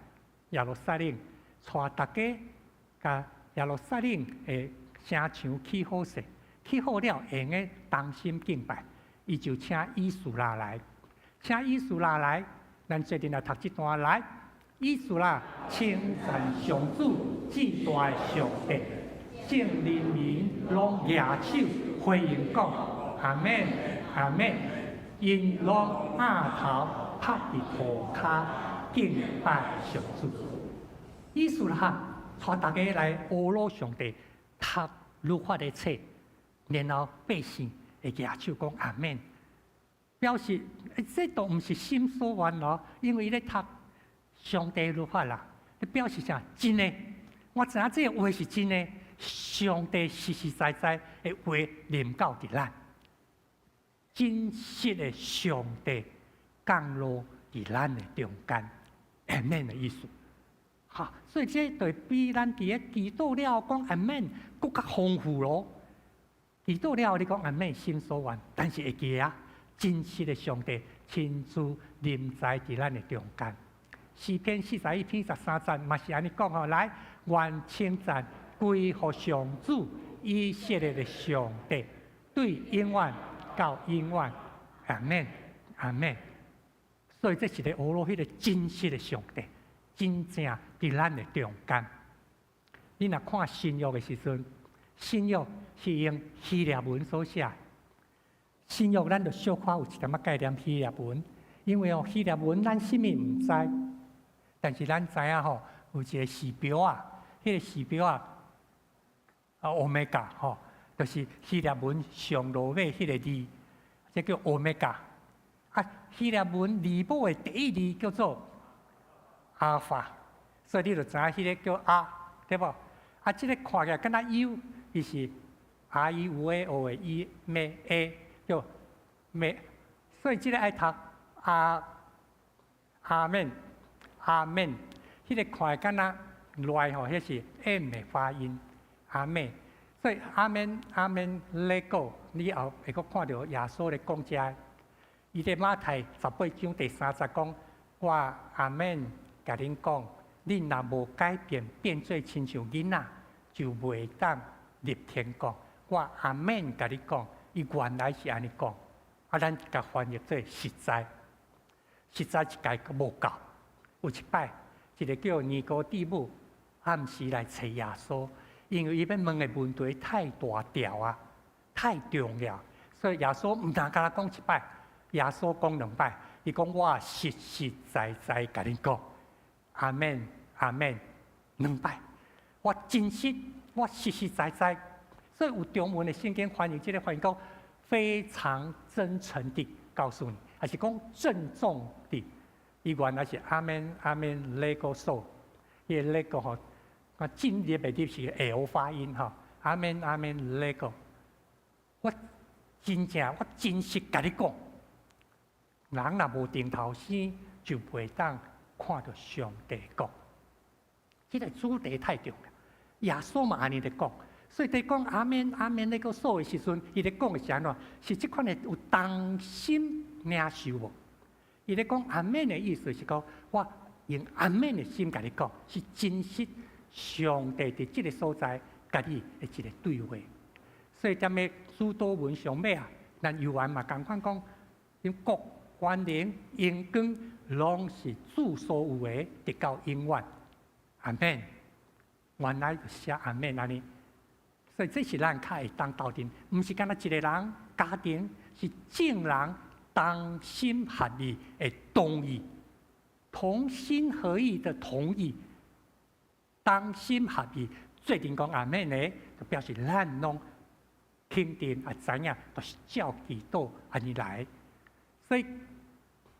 耶路撒冷，帶大家共耶路撒冷的城牆起好勢，起好了，會用得同心敬拜。伊就請以斯拉來，請以斯拉來，咱做陣來讀這段來。以斯拉稱讚上主至大的上帝，眾人民攏舉手回應講：阿們，阿們。𪜶攏額頭拍佇塗跤。敬拜上主。以斯拉帶大家來呵咾上帝，讀律法的冊，然後百姓會舉手講阿們，表示這都毋是心所願咯，因為伊咧讀上帝律法啦，咧表示啥？真的，我知影這個話是真的，上帝實實在在的話臨到佇咱，真實的上帝降落佇咱的中間，阿們的意思。哈，所以這就比咱佇咧祈禱了後講阿們，閣較豐富咯。祈禱了後你講阿們心所願，但是會記啊，真實的上帝親自臨在佇咱的中間。詩篇41篇13節嘛是按呢講吼，來，願稱讚歸予上主以色列的上帝，對永遠到永遠，阿們，阿們。所以這是咧呵咾彼個真實的上帝，真正佇咱的中間。你若看新約的時陣，新約是用希臘文所寫。新約咱就小可有一點仔概念希臘文，因為哦希臘文咱啥物毋知，但是咱知影吼有一個時標啊，彼個時標啊，啊歐米伽吼，就是希臘文上落尾彼個字，這叫歐米伽。啊，希臘文字母的第一字叫做阿法，所以你就知影彼個叫阿，對無？啊，這個看起來敢若 U，伊是 R E U A O 的 E M A，叫咩？所以這個愛讀阿阿們阿們，彼個看起來敢若來吼，彼是 M 的發音，阿們。所以阿們阿們λέγω，你後會閣看著耶穌咧講這。伊佇馬太18章第3節講：我阿們共恁講，恁若無改變，變做親像囡仔，就袂當入天國。我阿們共你講，伊原來是按呢講，啊，咱共翻譯做實在，實在一屆閣無夠。有一擺，一個叫尼哥底母，暗時來揣耶穌，因為伊欲問的問題太大條啊，太重要，所以耶穌毋但干焦講一擺。耶穌講兩擺，伊講我實實在在共恁講，阿們阿們，兩擺，我真實，我實實在在，所以有中文的聖經翻譯，這個翻譯講非常真誠地告訴你，還是講鄭重地，伊原來是阿們阿們λέγω σω，伊個λέγω吼，啊進入的入是 L 發音吼，阿們阿們λέγω，我真正我真實共你講。人若無重頭生，就袂當看著上帝國。這個主題太重要，耶穌嘛按呢咧講，所以佇講阿們阿們λέγω σω 的時陣，伊咧講的是按怎？是這款的有同心領受無？伊咧講阿們的意思是講，我用阿們的心共你講，是真實上帝佇這個所在共你的一個對話。所以踮咧主禱文上尾啊，咱猶原嘛仝款講，因國權能榮光攏是主所有的，直到永遠。阿們，原來就寫阿們按呢，所以這是咱較會當鬥陣，毋是干焦一個人家庭，是眾人同心合意的同意，同心合意的同意，同心合意，做陣講阿們呢，就表示咱攏肯定啊，知影，就是照祈禱按呢來。所以，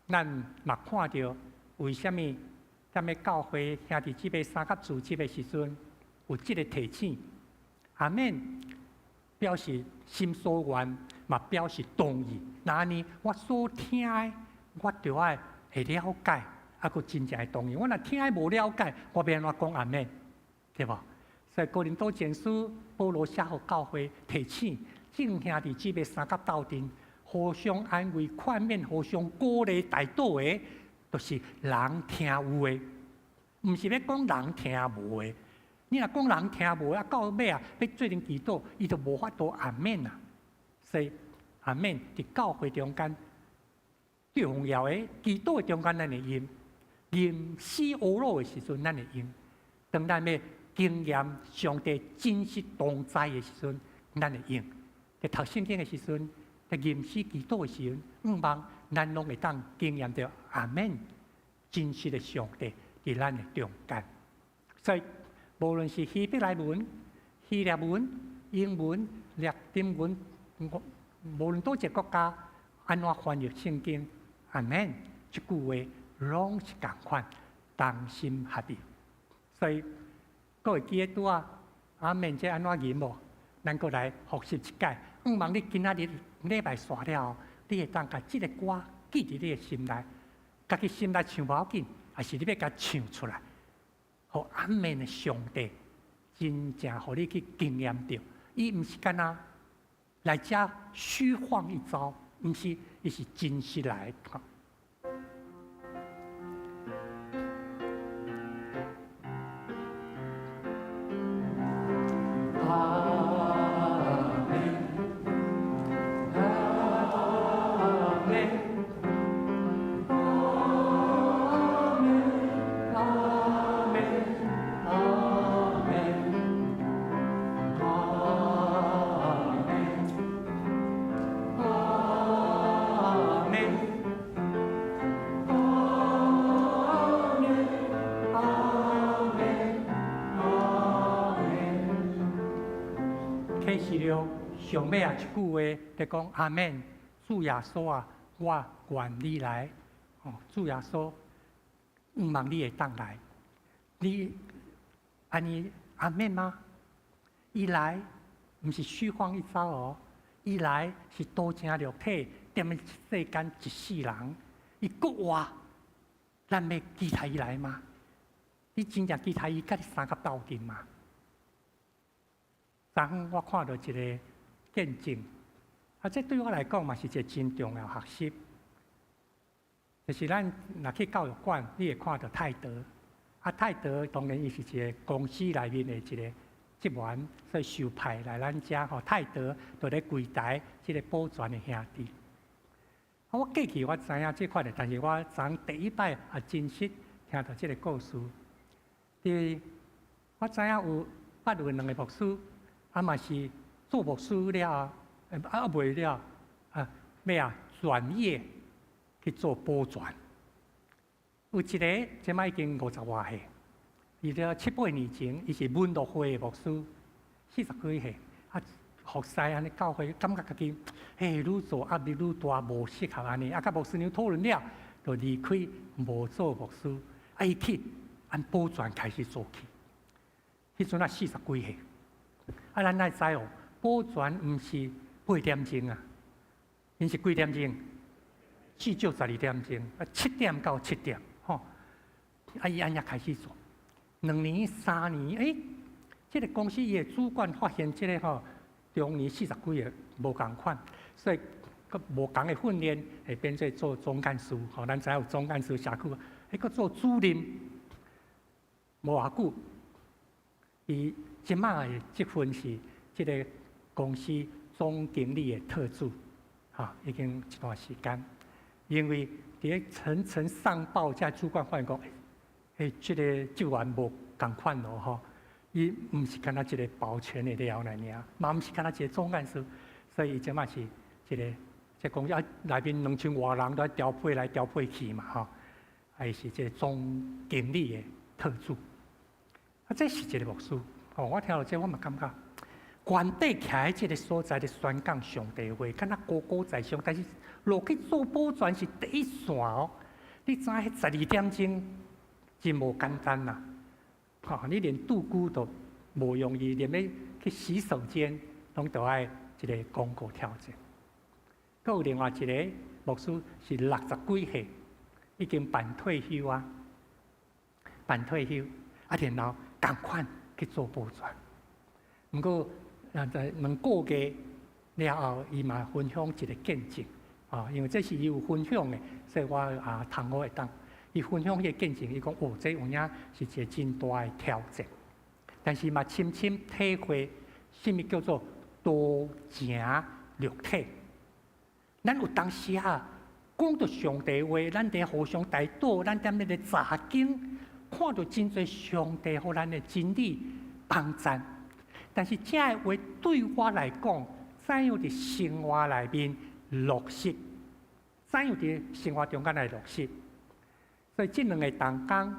咱嘛看著為啥物踮咧教會兄弟姊妹三及主日的時陣，有這個提醒，阿們表示心所願，嘛表示同意。若按呢，我所聽的，我著愛會了解，啊，閣真正會同意。我若聽的無了解，我欲按怎講阿們？對無？所以哥林多前書保羅寫予教會提醒，眾兄弟姊妹相佮鬥陣，互相安慰、勸勉、互相鼓勵、代禱的，就是人聽有的，毋是欲講人聽無的。你若講人聽無，啊到尾啊，欲做陣祈禱，伊就無法度阿們啊。所以阿們佇教會中間重要的祈禱的中間，咱會用；吟詩呵咾的時陣，咱會用。當咱欲經驗上帝真實同在的時陣，咱會用。佇讀聖經的時陣，佇吟詩祈禱的時陣，向望咱攏會當經驗著阿們，真實的上帝佇咱的中間。所以，無論是希伯來文、希臘文、英文、拉丁文，無論佗一個國家按怎翻譯聖經，阿們這句話攏是仝款，同心合意。所以，閣會記得拄仔阿們這按怎吟無？咱閣來複習一擺。向望你今仔日禮拜煞了後，你會當共這个歌記佇你的心內，家己心內唱無要緊，還是你欲共唱出來，予阿們的上帝真正予你去經驗著，伊毋是干焦來遮虛晃一招，毋是，伊是真實來的。啟示錄上尾仔一句話，咧講阿們，主耶穌啊，我願你來。哦，主耶穌，向望你會當來，你按呢阿們嗎？伊來毋是虛晃一招哦，伊來是道成肉體，踮咧世間一世人，伊閣活，咱欲期待伊來嗎？你真正期待伊佮你相佮鬥陣嗎？昨昏我看著一个見證，啊，這對我來講嘛是一个真重要學習。就是咱若去教育館，你會看著泰德，啊，泰德當然伊是一个公司內面的一个職員，所以受派來咱遮吼。泰德就咧櫃台這个保全的兄弟。啊，我過去我知影這款的，但是我昨昏第一擺也真實聽著這个故事。佇我知影有捌有兩个牧師。啊嘛是做牧師了，啊袂了，啊欲啊轉業去做保全。有一个這擺已經五十外歲，伊咧七八年前，伊是文樂會的牧師，四十幾歲，啊服侍按呢教會，感覺家己嘿愈做壓力愈大，無適合按呢，啊佮牧師娘討論了，就離開無做牧師，啊伊去按保全開始做起，彼陣啊四十幾歲。啊，咱愛知哦，保全毋是八點鐘啊，𪜶是幾點鐘？至少十二點鐘，啊七點到七點，吼。啊，伊按呢開始做，兩年、三年，欸，這个公司伊的主管發現這个吼，中年四十幾歲無仝款，所以閣無仝的訓練，會變做做總幹事，吼，咱知影有總幹事社區，彼閣做主任，無偌久。伊這馬的職份是這个公司總經理的特助，哈，已經一段時間。因為佇咧層層上報，這主管發現講，欸，這個職員無仝款咯，吼，伊毋是干焦一个保全的料爾爾，嘛毋是干焦一个總幹事，所以伊這馬是一个這公司內面兩千外人都愛調配來調配去嘛，吼，啊，伊是這个總經理的特助。啊，這是一个牧師，哦，我聽著這我嘛感覺，原底徛佇這个所在咧宣講上帝話，敢若高高在上，但是落去做保全是第一線哦。你知影彼十二點鐘真無簡單啦，吼，你連拄久都無容易，連欲去洗手間攏著愛一个公告挑戰。閣有另外一个牧師是六十幾歲，已經辦退休啊，辦退休，啊，然後。仝款去做保全，毋過在兩個月了後，伊嘛分享一个見證，啊，因為這是伊有分享的，所以我也通好會當。伊分享彼个見證，伊講哦，這有影是一个真大的挑戰，但是嘛深深體會啥物叫做道成肉體。咱有當時啊，講著上帝話，咱佇互相代禱，咱踮咧咧查經。看著真濟上帝予咱的真理幫贊，但是這个話對我來講，怎樣佇生活內面落實？怎樣佇生活中間來落實？所以這兩个同工，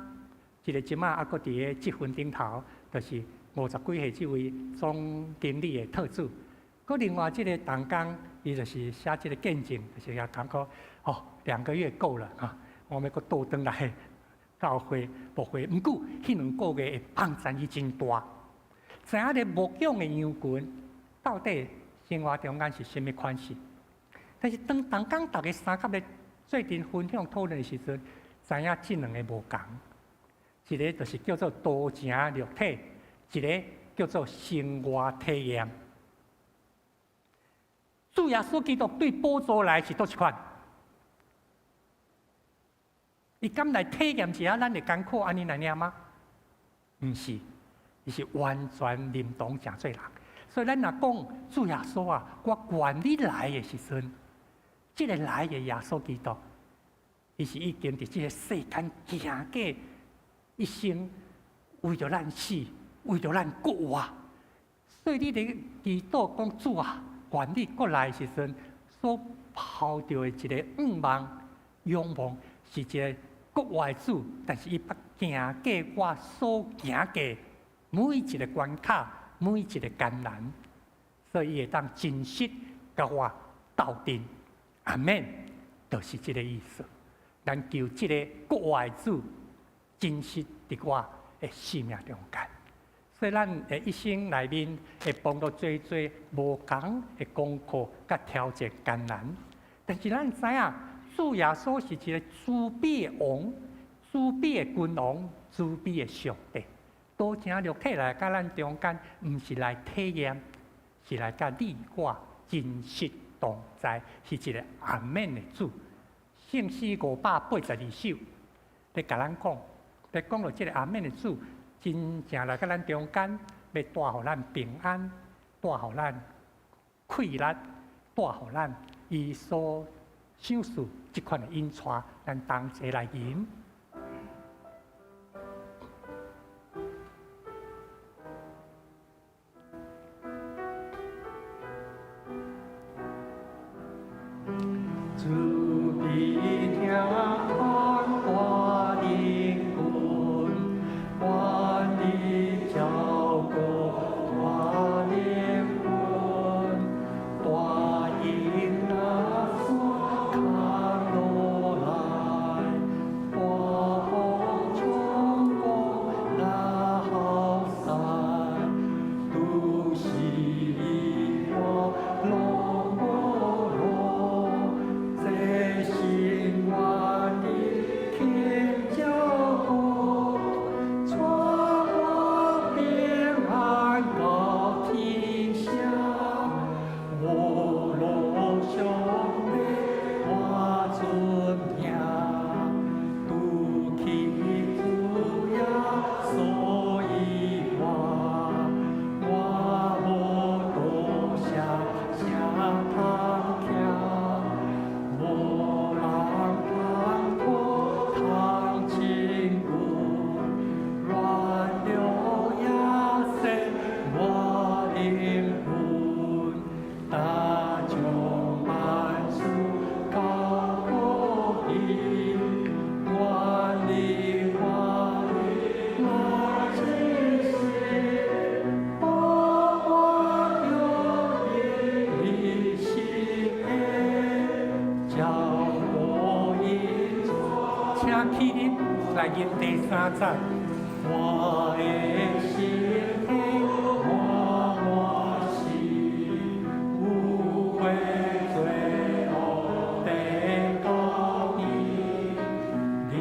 一个這馬猶閣佇咧職分頂頭，就是50幾歲這位總經理的特助。閣另外這个同工，伊就是寫這个見證，就是也感覺哦，2個月夠了啊，我欲閣倒轉來教會牧會。毋過，彼兩個月會幫助伊真大。知影咧牧養的羊群到底生活中間是啥物款式？但是當同工逐家三甲咧做陣分享討論的時陣，知影這兩个無仝，一个就是叫做道成肉體，一个叫做生活體驗。主耶穌基督對寶座來是佗一款？伊敢來體驗一下咱的艱苦按呢爾嗎？毋是，伊是完全認同成做人。所以咱若講主耶穌啊，我願你來的時陣，這个來的耶穌基督，伊是已經佇這个世間行過一生，為著咱死，為著咱復活。所以你佇祈禱講主啊，願你閣來的時陣，所抱著的一個願望、仰望，是一个復活的主，但是伊捌行過我所行過每一个關卡、每一个艱難，所以伊會當真實佮我鬥陣。阿們，就是這个意思。咱求這个復活的主真實佇我的生命中間。所以咱的一生內面會碰著濟濟無仝的功課佮挑戰艱難，但是咱知影，主耶穌是一个慈悲的王、慈悲的君王、慈悲的上帝。道成肉體來佮咱中間，毋是來體驗，是來佮你我真實同在，是一个阿們的主。聖詩582首，咧共咱講，咧講著這个阿們的主，真正來佮咱中間，欲帶予咱平安，帶予咱氣力，帶予咱伊所賞賜這款的恩賜，咱同齊來吟。慈悲疼款我靈魂，願你照顧我靈魂，帶引那山坎落來，大風衝過那好山，都是你我攏無路，這心願你肯照顧，帶我平安到天上，無路上的我尊名，拄起主耶穌以外，我無多謝啥通徛，無人通抱通親阮，軟弱也洗我靈魂，大將萬事交予你，願你我來指示，保我永遠的心叫我一請起立來吟第三節。我的心我我是有悔罪惡地高低，你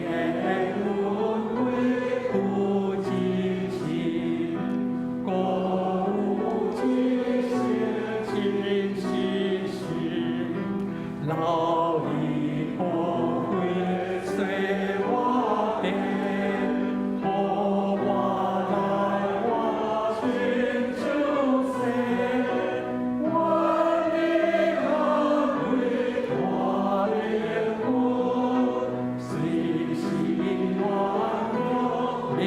的恩惠有真實，閣有一生真實實，老你寶貴洗我地，予我來活親像世，願你安慰我靈魂，隨時軟弱免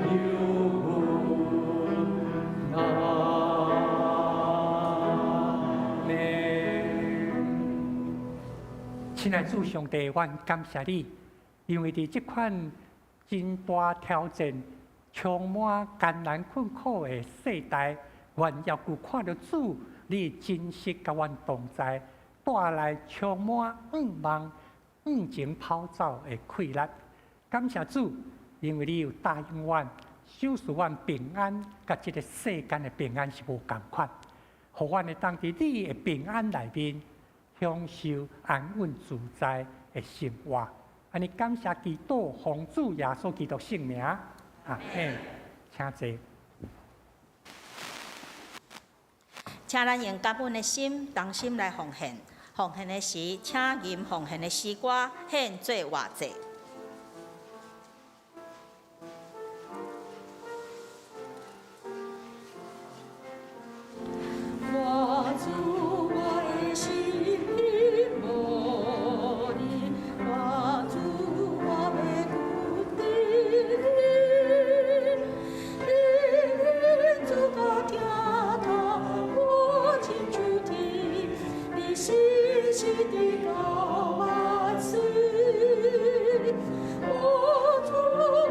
憂煩。阿們。親愛主上帝，阮感謝你，因為佇這款真大挑戰、充滿艱難困苦的世代，阮猶閣看著主，你真實佮阮同在，帶來充滿向望、向前跑走的氣力。感謝主，因為你有答應阮，賞賜阮平安，佮這个世間的平安是無仝款，予阮會當佇你的平安內面享受安穩自在的生活。按呢感謝祈禱，奉主耶穌基督聖名，阿們，請坐。請咱用感恩的心，同心來奉獻。奉獻的時，請吟奉獻的詩歌，獻做活祭。我主，我的心無你，我主，我欲跟隨你，你主甲行到我真主天，你時時的教我水。我主我的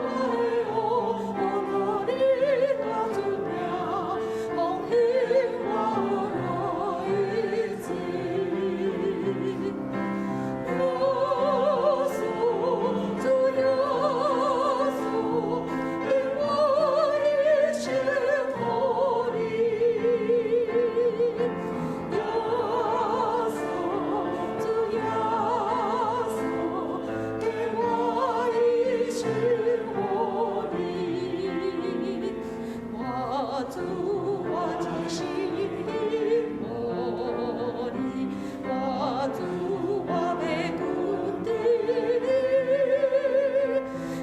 王，我若你大主命，奉獻我樂意志。耶穌，主耶穌，給我一生予你。耶穌，主耶穌，給我一生予你。我主，我真心慕你，我主，我欲跟隨你，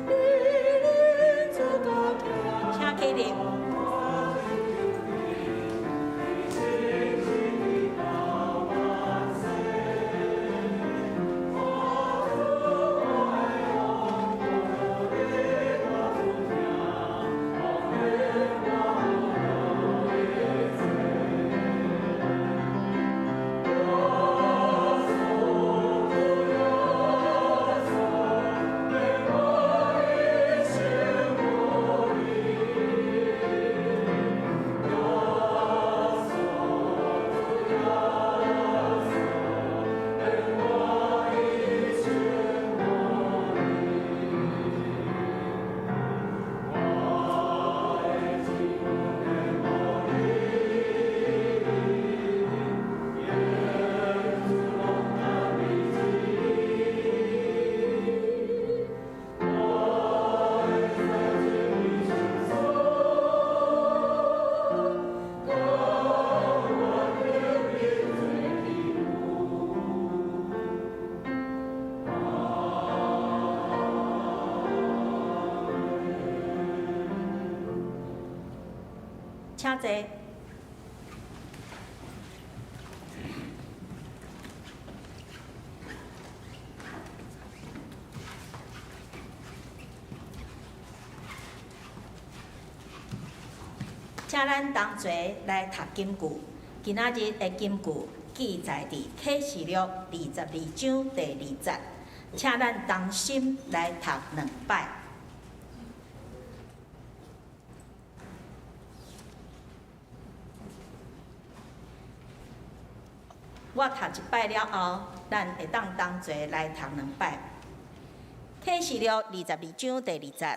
你主甲請起立。請坐。請咱同齊來讀金句。今仔日的金句記載佇啟示錄22章第二節。請咱同心來讀兩擺。我讀一擺了後，咱會當同齊來讀兩擺。啟示錄22章第二節，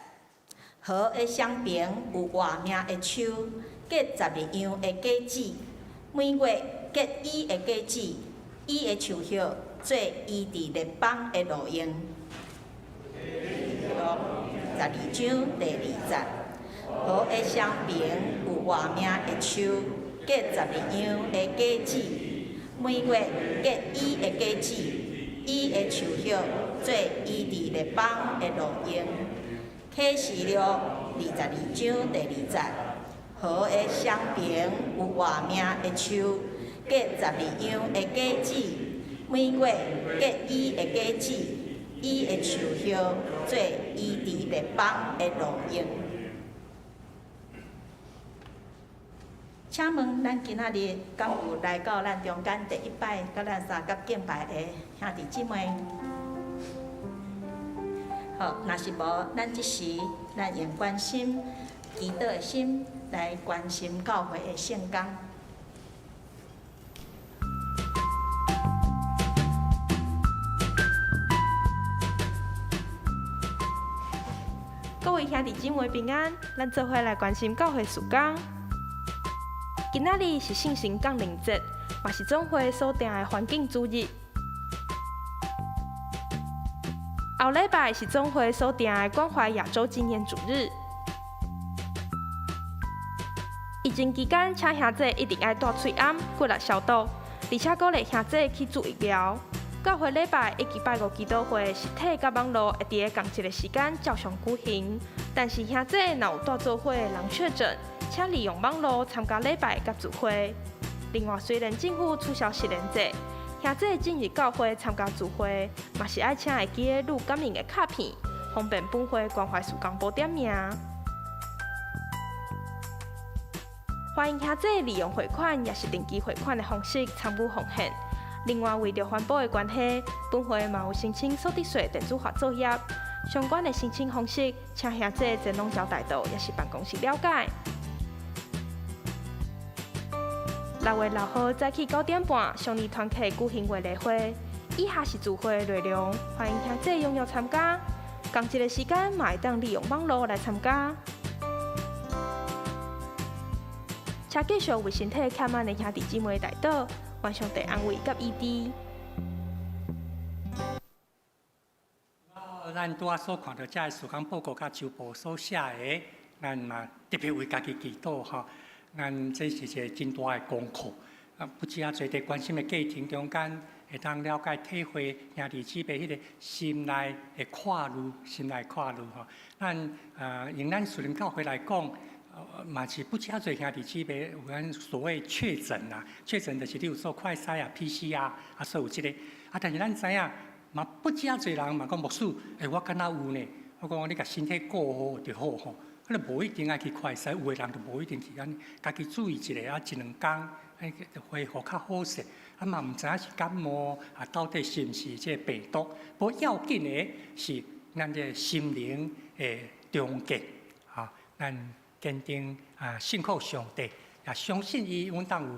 河的雙爿有活命的樹，結12樣的果子，每月結伊的果子，伊的樹葉做醫治列邦的路用。12章第二節，河的雙爿有活命的樹，結12樣的果子，每月結伊的果子，伊的樹葉做醫治列邦的路用。啟示錄22章第二節，河的雙爿有活命的樹，結12樣的果子，每月結伊的果子，伊的樹葉做醫治列邦的路用。請問咱今仔日敢有來到咱中間第一擺佮咱相佮敬拜的兄弟姊妹？好，若是無，咱這時咱用關心祈禱的心來關心教會的聖工。各位兄弟姊妹平安，咱做伙來關心教會事工。今仔日是聖神降臨節，嘛是總會所定的環境主日。後禮拜是總會所定的關懷亞洲紀念主日。疫情期間，請兄弟一定愛戴喙罨，骨力消毒，而且鼓勵兄弟去注疫苗。教會禮拜以及拜五祈禱會實體佮網路會佇咧仝一个時間照常舉行。但是兄弟若有蹛做伙的人確診，請利用網路參加禮拜佮聚會。另外，雖然政府取消實聯制，兄弟進入教會參加聚會，嘛是愛請會記得錄感應的卡片，方便本會關懷事工部點名。歡迎兄弟利用匯款，抑是定期匯款的方式參與奉獻。另外，為著環保的關係，本會嘛有申請所得稅電子化作業，相關的申請方式，請兄弟前往交代道，抑是辦公室了解。6月6號早起9點半，上年團契舉行月例會，以下是聚會的內容，歡迎兄弟踴躍參加。仝一个時間嘛會當利用網路來參加。請繼續為身體欠滿的兄弟姊妹代禱，願上帝安慰佮醫治。咱拄仔所看著這个事工報告佮周報所寫的，咱嘛特別為家己祈禱吼。咱這是一个真大的功課，啊，不止啊，濟佇關心的過程中間，會當了解體會兄弟姊妹彼个心內的掛慮，心內掛慮吼。咱用咱樹林教會來講，嘛是不止遮濟兄弟姊妹有咱所謂確診啊，確診就是你有做快篩啊、PCR 啊，所有這个啊，但是咱知影嘛，不止遮濟人嘛講牧師，欸，我敢若有呢？我講你共身體顧好就好吼，啊，你無一定愛去快篩，有的人就無一定去按呢，家己注意一下啊，一兩工，欸，就恢復較好勢。啊嘛毋知影是感冒啊，到底是毋是這个病毒？無要緊的是咱這个心靈的重建，啊，咱。堅定啊，信靠上帝，也相信伊穩當有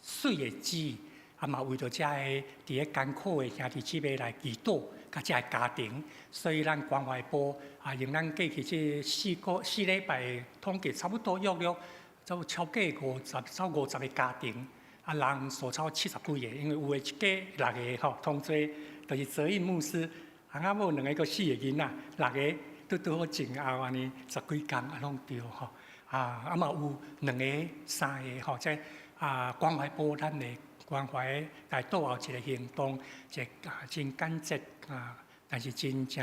媠的旨意，啊嘛為著遮个佇咧艱苦的兄弟姊妹來祈禱，佮遮个家庭，所以咱關懷部啊，用咱過去這4個4禮拜的統計，差不多約略就超過五十，超50個家庭，啊人數超70幾個，因為有的一家六個吼，同濟就是澤印牧師，翁仔某兩个閣四个囡仔，六个拄拄好前後按呢十幾工啊攏著吼。啊，啊嘛有兩个、三个吼，這啊關懷部咱的關懷來倒後一个行動，一个啊真簡潔啊，但是真正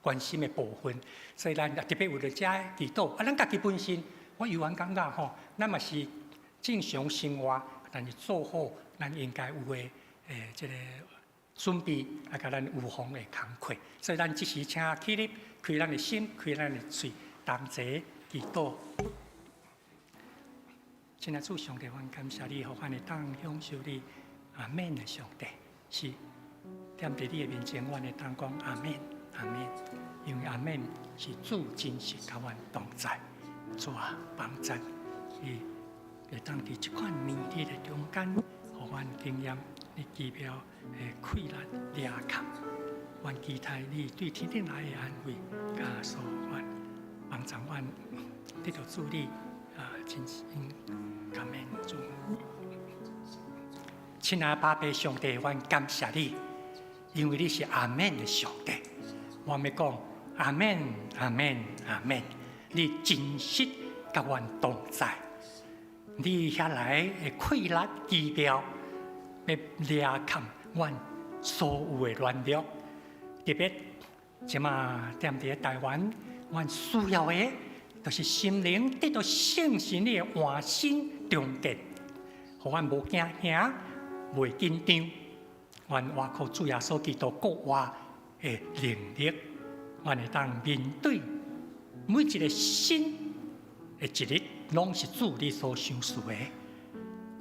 關心的部分，所以咱也特別為著遮祈禱。啊，咱家己本身，我猶原感覺吼，咱嘛是正常生活，但是做好咱應該有的這个準備，啊，佮咱預防的工課。所以咱這時請起立，開咱的心，開咱的喙，同齊祈禱。親愛主上帝，阮感謝你，予阮會當享受你阿們的上帝，是踮佇你的面前，阮會當講阿們，阿們，因為阿們是主真實佮阮同在，主啊，幫助伊會當佇這款年日的中間，予阮經驗你奇妙的氣力掠扛，阮期待你對天頂來的安慰，佮賜阮幫助阮得著主你啊，真心感恩主。親愛的爸爸上帝，阮感謝你，因為你是阿們的上帝。我欲講阿們，阿們，阿們，你真實佮阮同在，你遐來的氣力奇妙，欲掠砍阮所有的軟弱。特別這馬踮佇咧台灣，阮需要的，就是心靈得著聖神的換新重建，予阮無驚嚇、袂緊張。阮倚靠主耶穌基督復活的能力，阮會當面對每一个新的一日，攏是主你所賞賜的。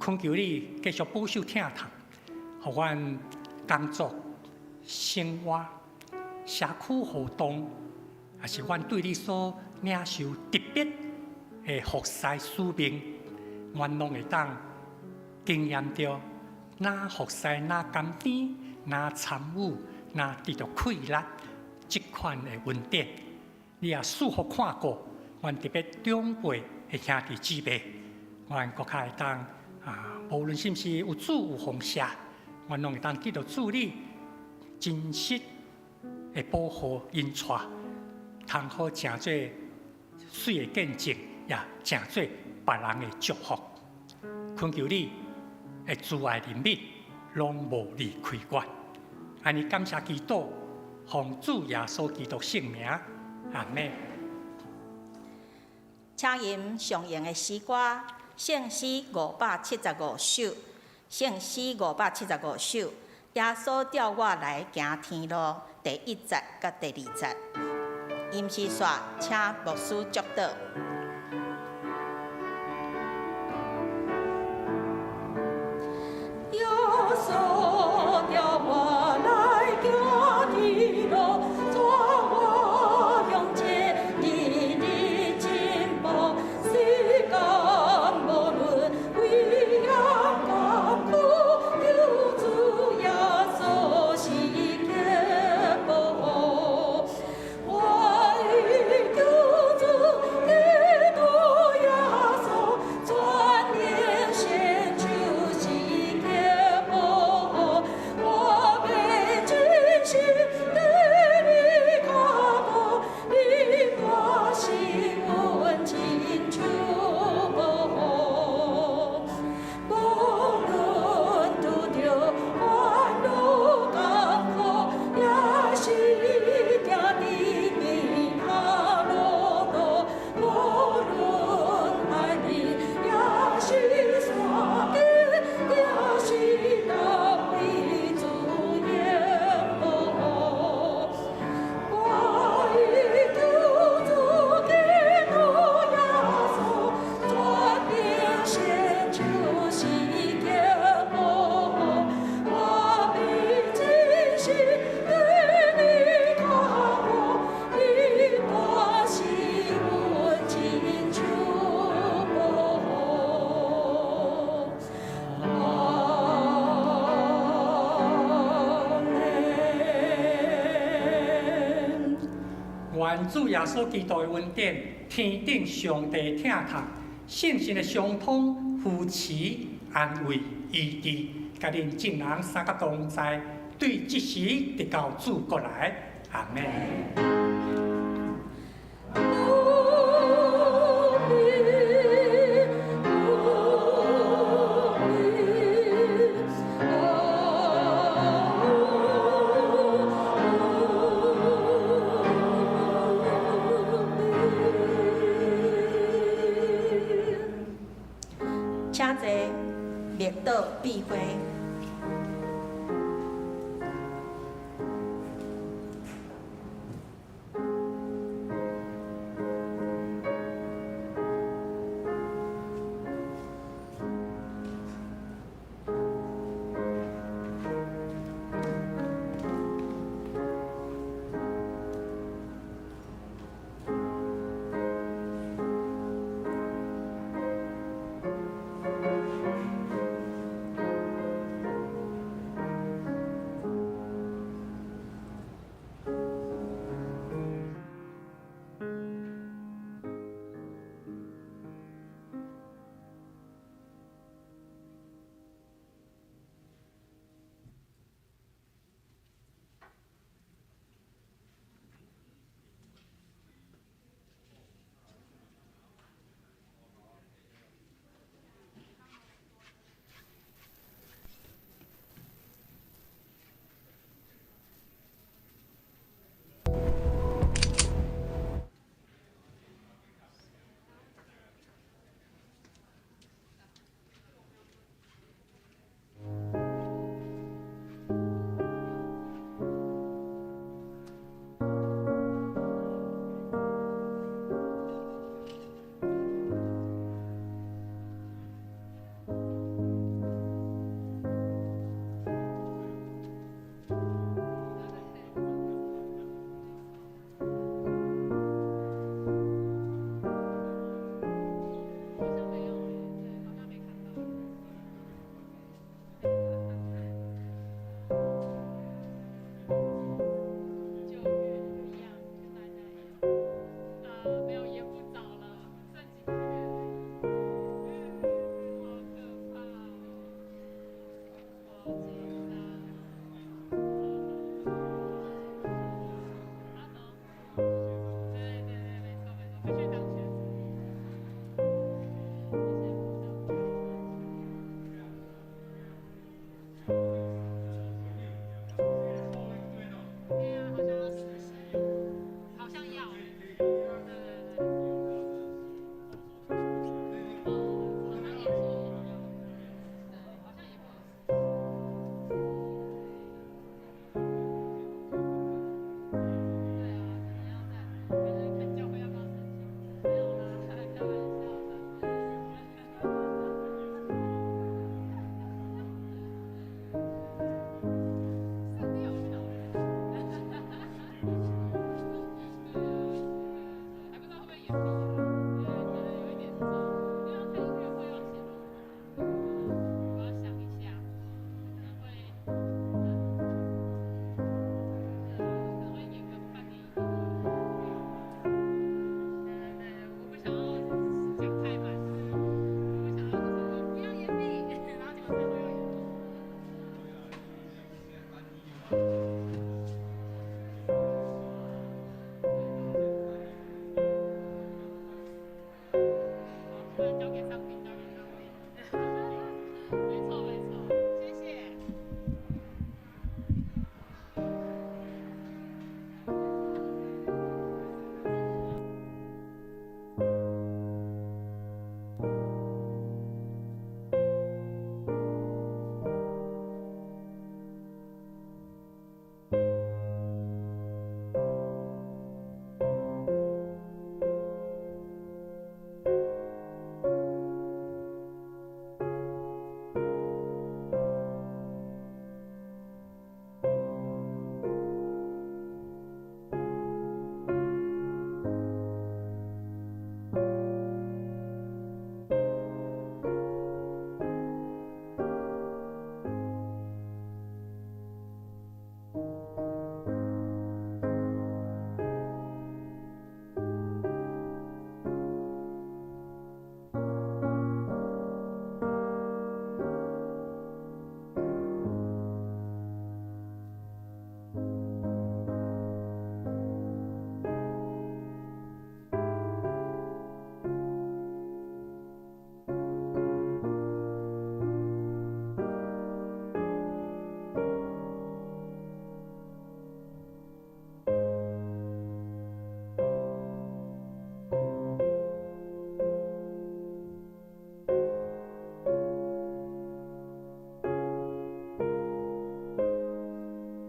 懇求你繼續保守疼痛，予阮工作、生活、社區活動，抑是阮對你所領受特別的服侍使命，阮攏會當經驗著，若服侍若甘甜，若參與，若得著快樂，這款的恩典。你也賜福看顧，阮特別長輩的兄弟姊妹，阮閣較會當啊，無論是毋是有主有奉獻，阮攏會當得著主你真實的保護引帶，通好成做媠的見證，也成做別人的祝福。懇求你的慈愛憐憫，攏無離開阮。按呢感謝基督，奉主耶穌基督聖名，阿們。請吟上用的詩歌，聖詩575首，聖詩575首，耶穌召我來行天路，第一節佮第二節。吟詩煞，請牧師祝禱。耶穌召我來行天路，帶我向前，日日進步。世間無論危險艱苦，求主耶穌時刻保護。我的救主基督耶穌，全能獻主時刻保護。我欲真心跟你跤步，你大是阮真手保護。無論拄著煩惱艱苦，也是行佇迷他路途。無論海邊，也是山頂，也是當為主掩護。我的救主基督耶穌，全能獻主時刻保護。我欲真心跟你跤步，你大是阮真手保護。阿們。願主耶穌基督的恩典，天頂上帝疼痛，聖神的相通、扶持、安慰、醫治，佮恁眾人三甲同在，對這時直到主國來。阿們。阿們，阿們，阿們。請坐，默禱閉會。